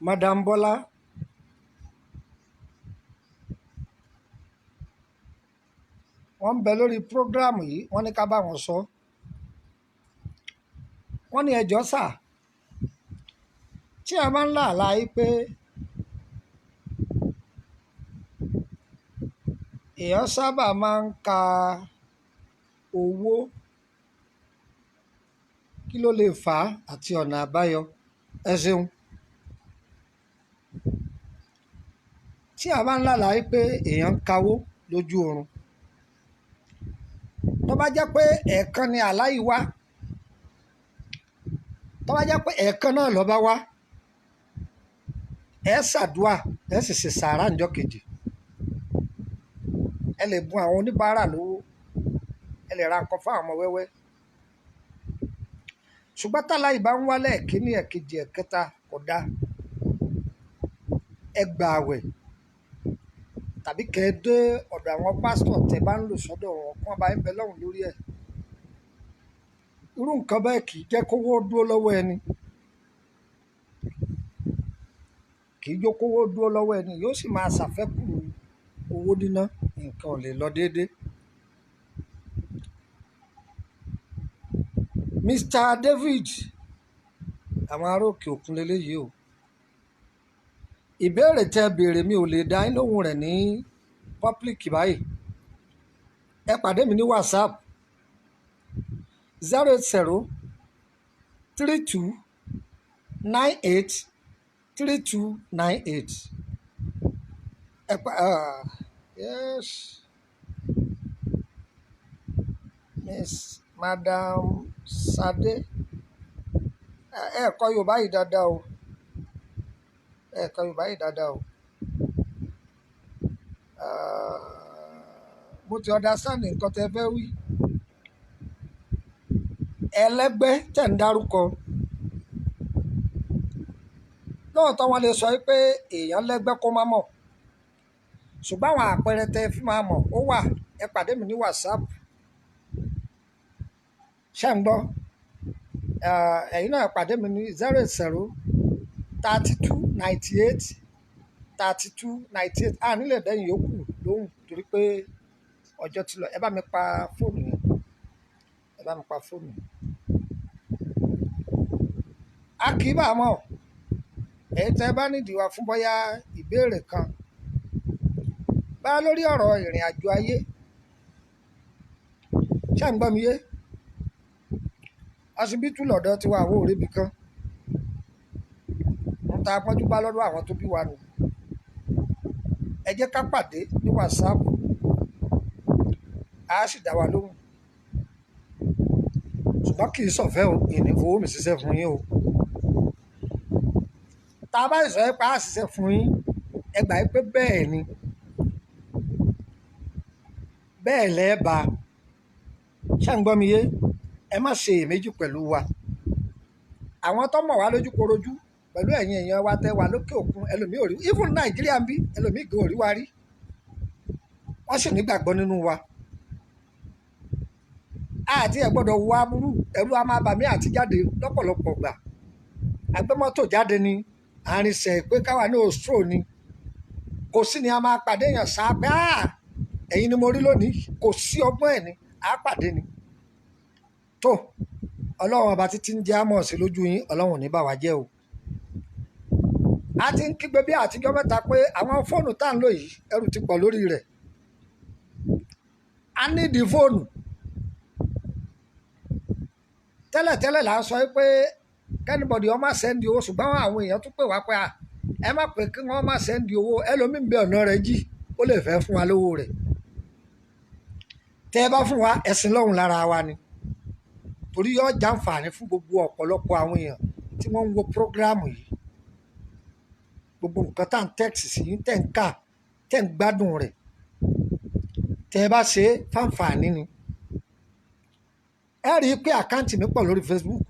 Madam Bọ́lá, wọ́n ń bẹ lórí prógráàmù yìí, wọ́n ní ká bá wọn sọ. Wọ́n ní ẹjọ́ sà, Tí a bá ń lá àlá yìí pé èèyàn sábà máa ń ka owó, kí ló lè fà á àti ọ̀nà àbáyọ? Ẹ ṣeun. Tí a bá ń lá àlá yìí pé èèyàn ń kawó lójú oorun, tó bá jẹ́ pé ẹ̀ẹ̀kan ni àlá yìí wá, tó bá jẹ́ pé ẹ̀ẹ̀kan náà ló bá wá, ẹ ṣàdúà, ẹ sì ṣe sàárà ńjọ́ kejì. Ẹ lè bùn àwọn oníbàárà lówó, ẹ lè ra nǹkan fún àwọn ọmọ wẹ́wẹ́. Ṣùgbọ́n tálá yìí bá ń wá lẹ́ẹ̀kínní, ẹ̀kejì, ẹ̀kẹta, kò dáa. Ẹ gba àwẹ̀ tàbí kẹ́ ẹ dé ọ̀dọ̀ àwọn pásítọ̀ tẹ́ bá ń lò sọ́dọ̀ wọn, kí wọ́n bá ń bẹ lọ́hùn lórí ẹ̀. Irú nǹkan bẹ́ẹ̀ kì í jẹ́ kówó dúró lọ́wọ́ ẹni. Kì í jẹ́ kówó dúró lọ́wọ́ ẹni, yóò sì máa ṣàfẹ́kù owó níná, nǹkan ò lè lọ déédé. Mr. David, àwọn ará òkè òkun leléyìí o. Ìbéèrè tẹ béèrè mi ò lè dá yín lóhùn rẹ̀ ní public báyìí. Ẹ pàdé mi ní WhatsApp 080 32 98 32 98. Ẹ pa yes, Miss Madam Sade, ẹ kọ́ Yorùbá yìí dáadáa o. Ẹ kọ́ Yorùbá yìí dáadáa o. Mo ti understand nǹkan tẹ fẹ́ wí. Ẹlẹ́gbẹ́ tẹ̀ ń dárúkọ. Lóòótọ́ wọn lè sọ pé èèyàn lẹ́gbẹ́ kó má mọ̀. Ṣùgbọ́n àwọn àpẹẹrẹ tẹ fi máa mọ̀ ó wà. Ẹ pàdé mi ní WhatsApp. Ṣé ń gbọ́? Ẹ̀yin náà pàdé mi ní 080 32 98 32 98. A nílẹ̀ dẹ́yìn yòókù lóhùn torí pé ọjọ́ ti lọ. Ẹ bá mi pa fóònù yẹn. Ẹ bá mi pa fóònù yẹn. A kì í bá a mọ̀. Èyí tẹ́ bá nídìí wa fún bóyá ìbéèrè kan bá lórí ọ̀rọ̀ ìrìn àjò ayé. Ṣé ń gbọ́ mi yé? Ọsibítù lọ́dọ̀ tiwa àwọn òrébi kan. Ń ta pọ́njú bá lọ́dọ̀ àwọn tó bí wa nù. Ẹ jẹ́ ká pàdé ní WhatsApp. A sì dá wa lóhùn. Ṣùgbọ́n kì í ṣọ̀fẹ́ o, ìní fowó mi ṣiṣẹ́ fún yín o. Tá a bá sì sọ pé a ṣiṣẹ́ fún yín, ẹ gbà pé bẹ́ẹ̀ ni. Bẹ́ẹ̀ lẹ́ bá. Ṣé ń gbọ́ mi yé? Ẹ má ṣe iyèméjì pẹ̀lú wa. Àwọn tó mọ̀ wá lójúkorojú pẹ̀lú ẹ̀yin èèyàn wa tẹ́ wà lókè òkun, ẹlòmíì ò rí. Even Nàìjíríà ń bí, ẹlòmíì gan ò rí wa rí. Wọ́n sì nígbàgbọ́ nínú wa. Àti ẹ gbọ́dọ̀ wo aburú, ẹ̀rù a máa bà mí àti jáde lọ́pọ̀lọpọ̀ gbà. Agbémọ́tò jáde ni, àrìnsẹ̀ pé káwa ní òṣùrò ni. Kò sí ni a máa pàdé èèyàn sá pé ẹ̀yin ni mo rí lónìí, kò sí ọgbọ́n ẹ̀ ni, a pàdé ni. Tó, Ọlọ́run ọba títí ń jẹ́ àmọ̀ sí lójú yín, Ọlọ́run ò ní bà wá jẹ́ o. A ti ń kígbe bí àtijọ́ mẹ́ta pé àwọn fóònù tá à ń lò yìí, ẹrù ti pọ̀ lórí rẹ̀. A nídìí fóònù. Tẹ́lẹ̀tẹ́lẹ̀ là ń sọ pé kẹ́nìbọ̀dì ó má sẹ́ndì owó, ṣùgbọ́n àwọn èèyàn tún pè wá pé ẹ má pè kí wọ́n má sẹ́ndì owó, ẹlòmíì ń bẹ ọ̀nà rẹ̀ jì, ó lè fẹ́ fún wa lówó rẹ̀. Tẹ́ ẹ bá fún wa, ẹ̀sìn lọ́hùn lára wa ni. Torí yóò jàǹfààní fún gbogbo ọ̀pọ̀lọpọ̀ àwọn èèyàn tí wọ́n ń wo prógráàmù yìí. Gbogbo nǹkan tá à ń tẹ́ẹ̀sì sí, tẹ́ ń kà, tẹ́ ń gbádùn rẹ̀. Tẹ́ ẹ bá ṣe é, fáǹfààní ni. Ẹ rí i pé àkáǹtì mi pọ̀ lórí Facebook.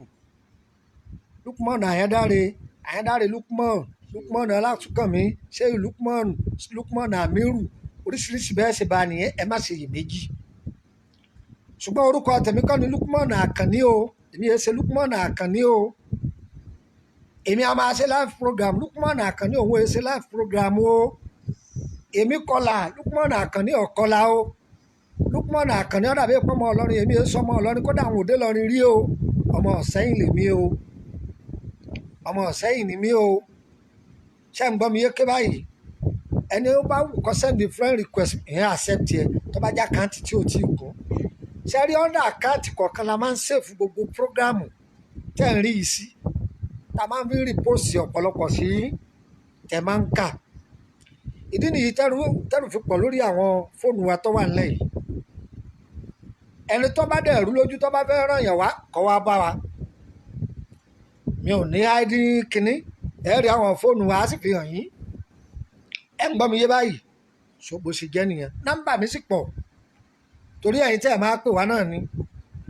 Lukman Ayandare, Ayandare Lukman, Lukman Ọlátúnkànmí, Ṣéyí Lukman, Lukman Amiru, oríṣiríṣi bẹ́ẹ̀ ṣe bá nìyẹn, ẹ má ṣe iyèméjì. Ṣùgbọ́n orúkọ tèmi kọ́ ni Lukman Àkànní o, èmi yẹn ṣe Lukman Àkànní o. Èmi a máa ṣe live program, Lukman Àkànní òun ẹ ṣe live program o. Èmi kọlà, Lukman Àkànní ọ̀kọlà o. Lukman Àkànní ó dàbí pé ọmọ Ìlọrin, èmi yẹn sọmọ Ìlọrin, kódà àwọn òde Ìlọrin rí o. Ọmọ Ìsẹ́yìn lèmi o. Ọmọ Ìsẹ́yìn ni mí o. Ṣé ń gbọ́ mi yéké báyìí? Ẹni ó bá wù kó send friend request, ìyẹn accept yẹ tó bá jẹ́ account tí ò tí ì kún. Ṣe rí, under account kọ̀ọ̀kan la máa ń save gbogbo program tẹ́ ń rí yìí sí, tá a máa ń fi repost ọ̀pọ̀lọpọ̀ sí, tẹ́ máa ń kà. Ìdí nìyí tẹ́rù fi pọ̀ lórí àwọn fóònù wa tó wà nílẹ̀ yìí. Ẹni tó bá dẹ̀ rú lójú, tó bá fẹ́ ràn yàn wá, kó wá bá wa. Mi ò ní id kínní. Ẹ rí àwọn fóònù wa, á sì fi hàn yín. Ẹ ń gbọ́ mi yé báyìí? So bó ṣe jẹ́ nìyẹn. Nọ́mbà mi sì pọ̀, torí ẹ̀yin tẹ́ ẹ̀ máa pè wá náà ni,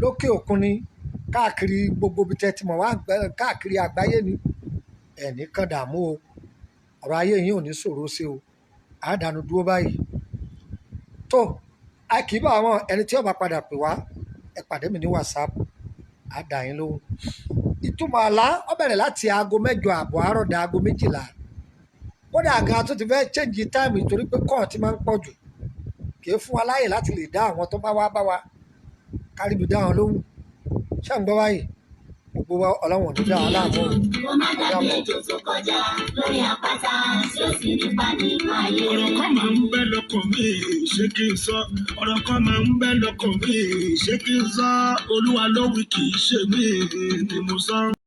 lókè òkun ni, káàkiri gbogbo ibi tẹ́ ti mọ̀ wá, káàkiri àgbáyé ni. Ẹ̀ ní kàn dààmú o, ọ̀rọ̀ ayé yín ò ní ṣòro sí o. Àádánu dúró báyìí tó a kì í bá àwọn ẹni tí ó bá padà pè wá. Ẹ pàdé mi ní WhatsApp, á dà yín lóhùn. Ìtumọ̀ àlá, ó bẹ̀rẹ̀ láti aago 8:30 àárọ̀ dé aago 12. Kódà gan tó ti fẹ́ change time, torí pé call ti máa ń pọ̀ jù, kì í fún wa láàyè láti lè dá àwọn tó bá wá bá wa káríbi dá wọn lóhùn. Ṣé ń gbọ́ báyìí? Gbogbo wa, Ọlọ́run ò ní dá wa láàmú o. Kó má dàbí ejò tó kọjá lórí àpáta tí ó sì nípa nínú ayé. Ọ̀rọ̀ kan máa ń bẹ lọ́kàn mi, ṣé kí n sọ? Ọ̀rọ̀ kan máa ń bẹ lọ́kàn mi, ṣé kí n sọ? Olúwa ló wí, kì í ṣe mí ni mo sọ.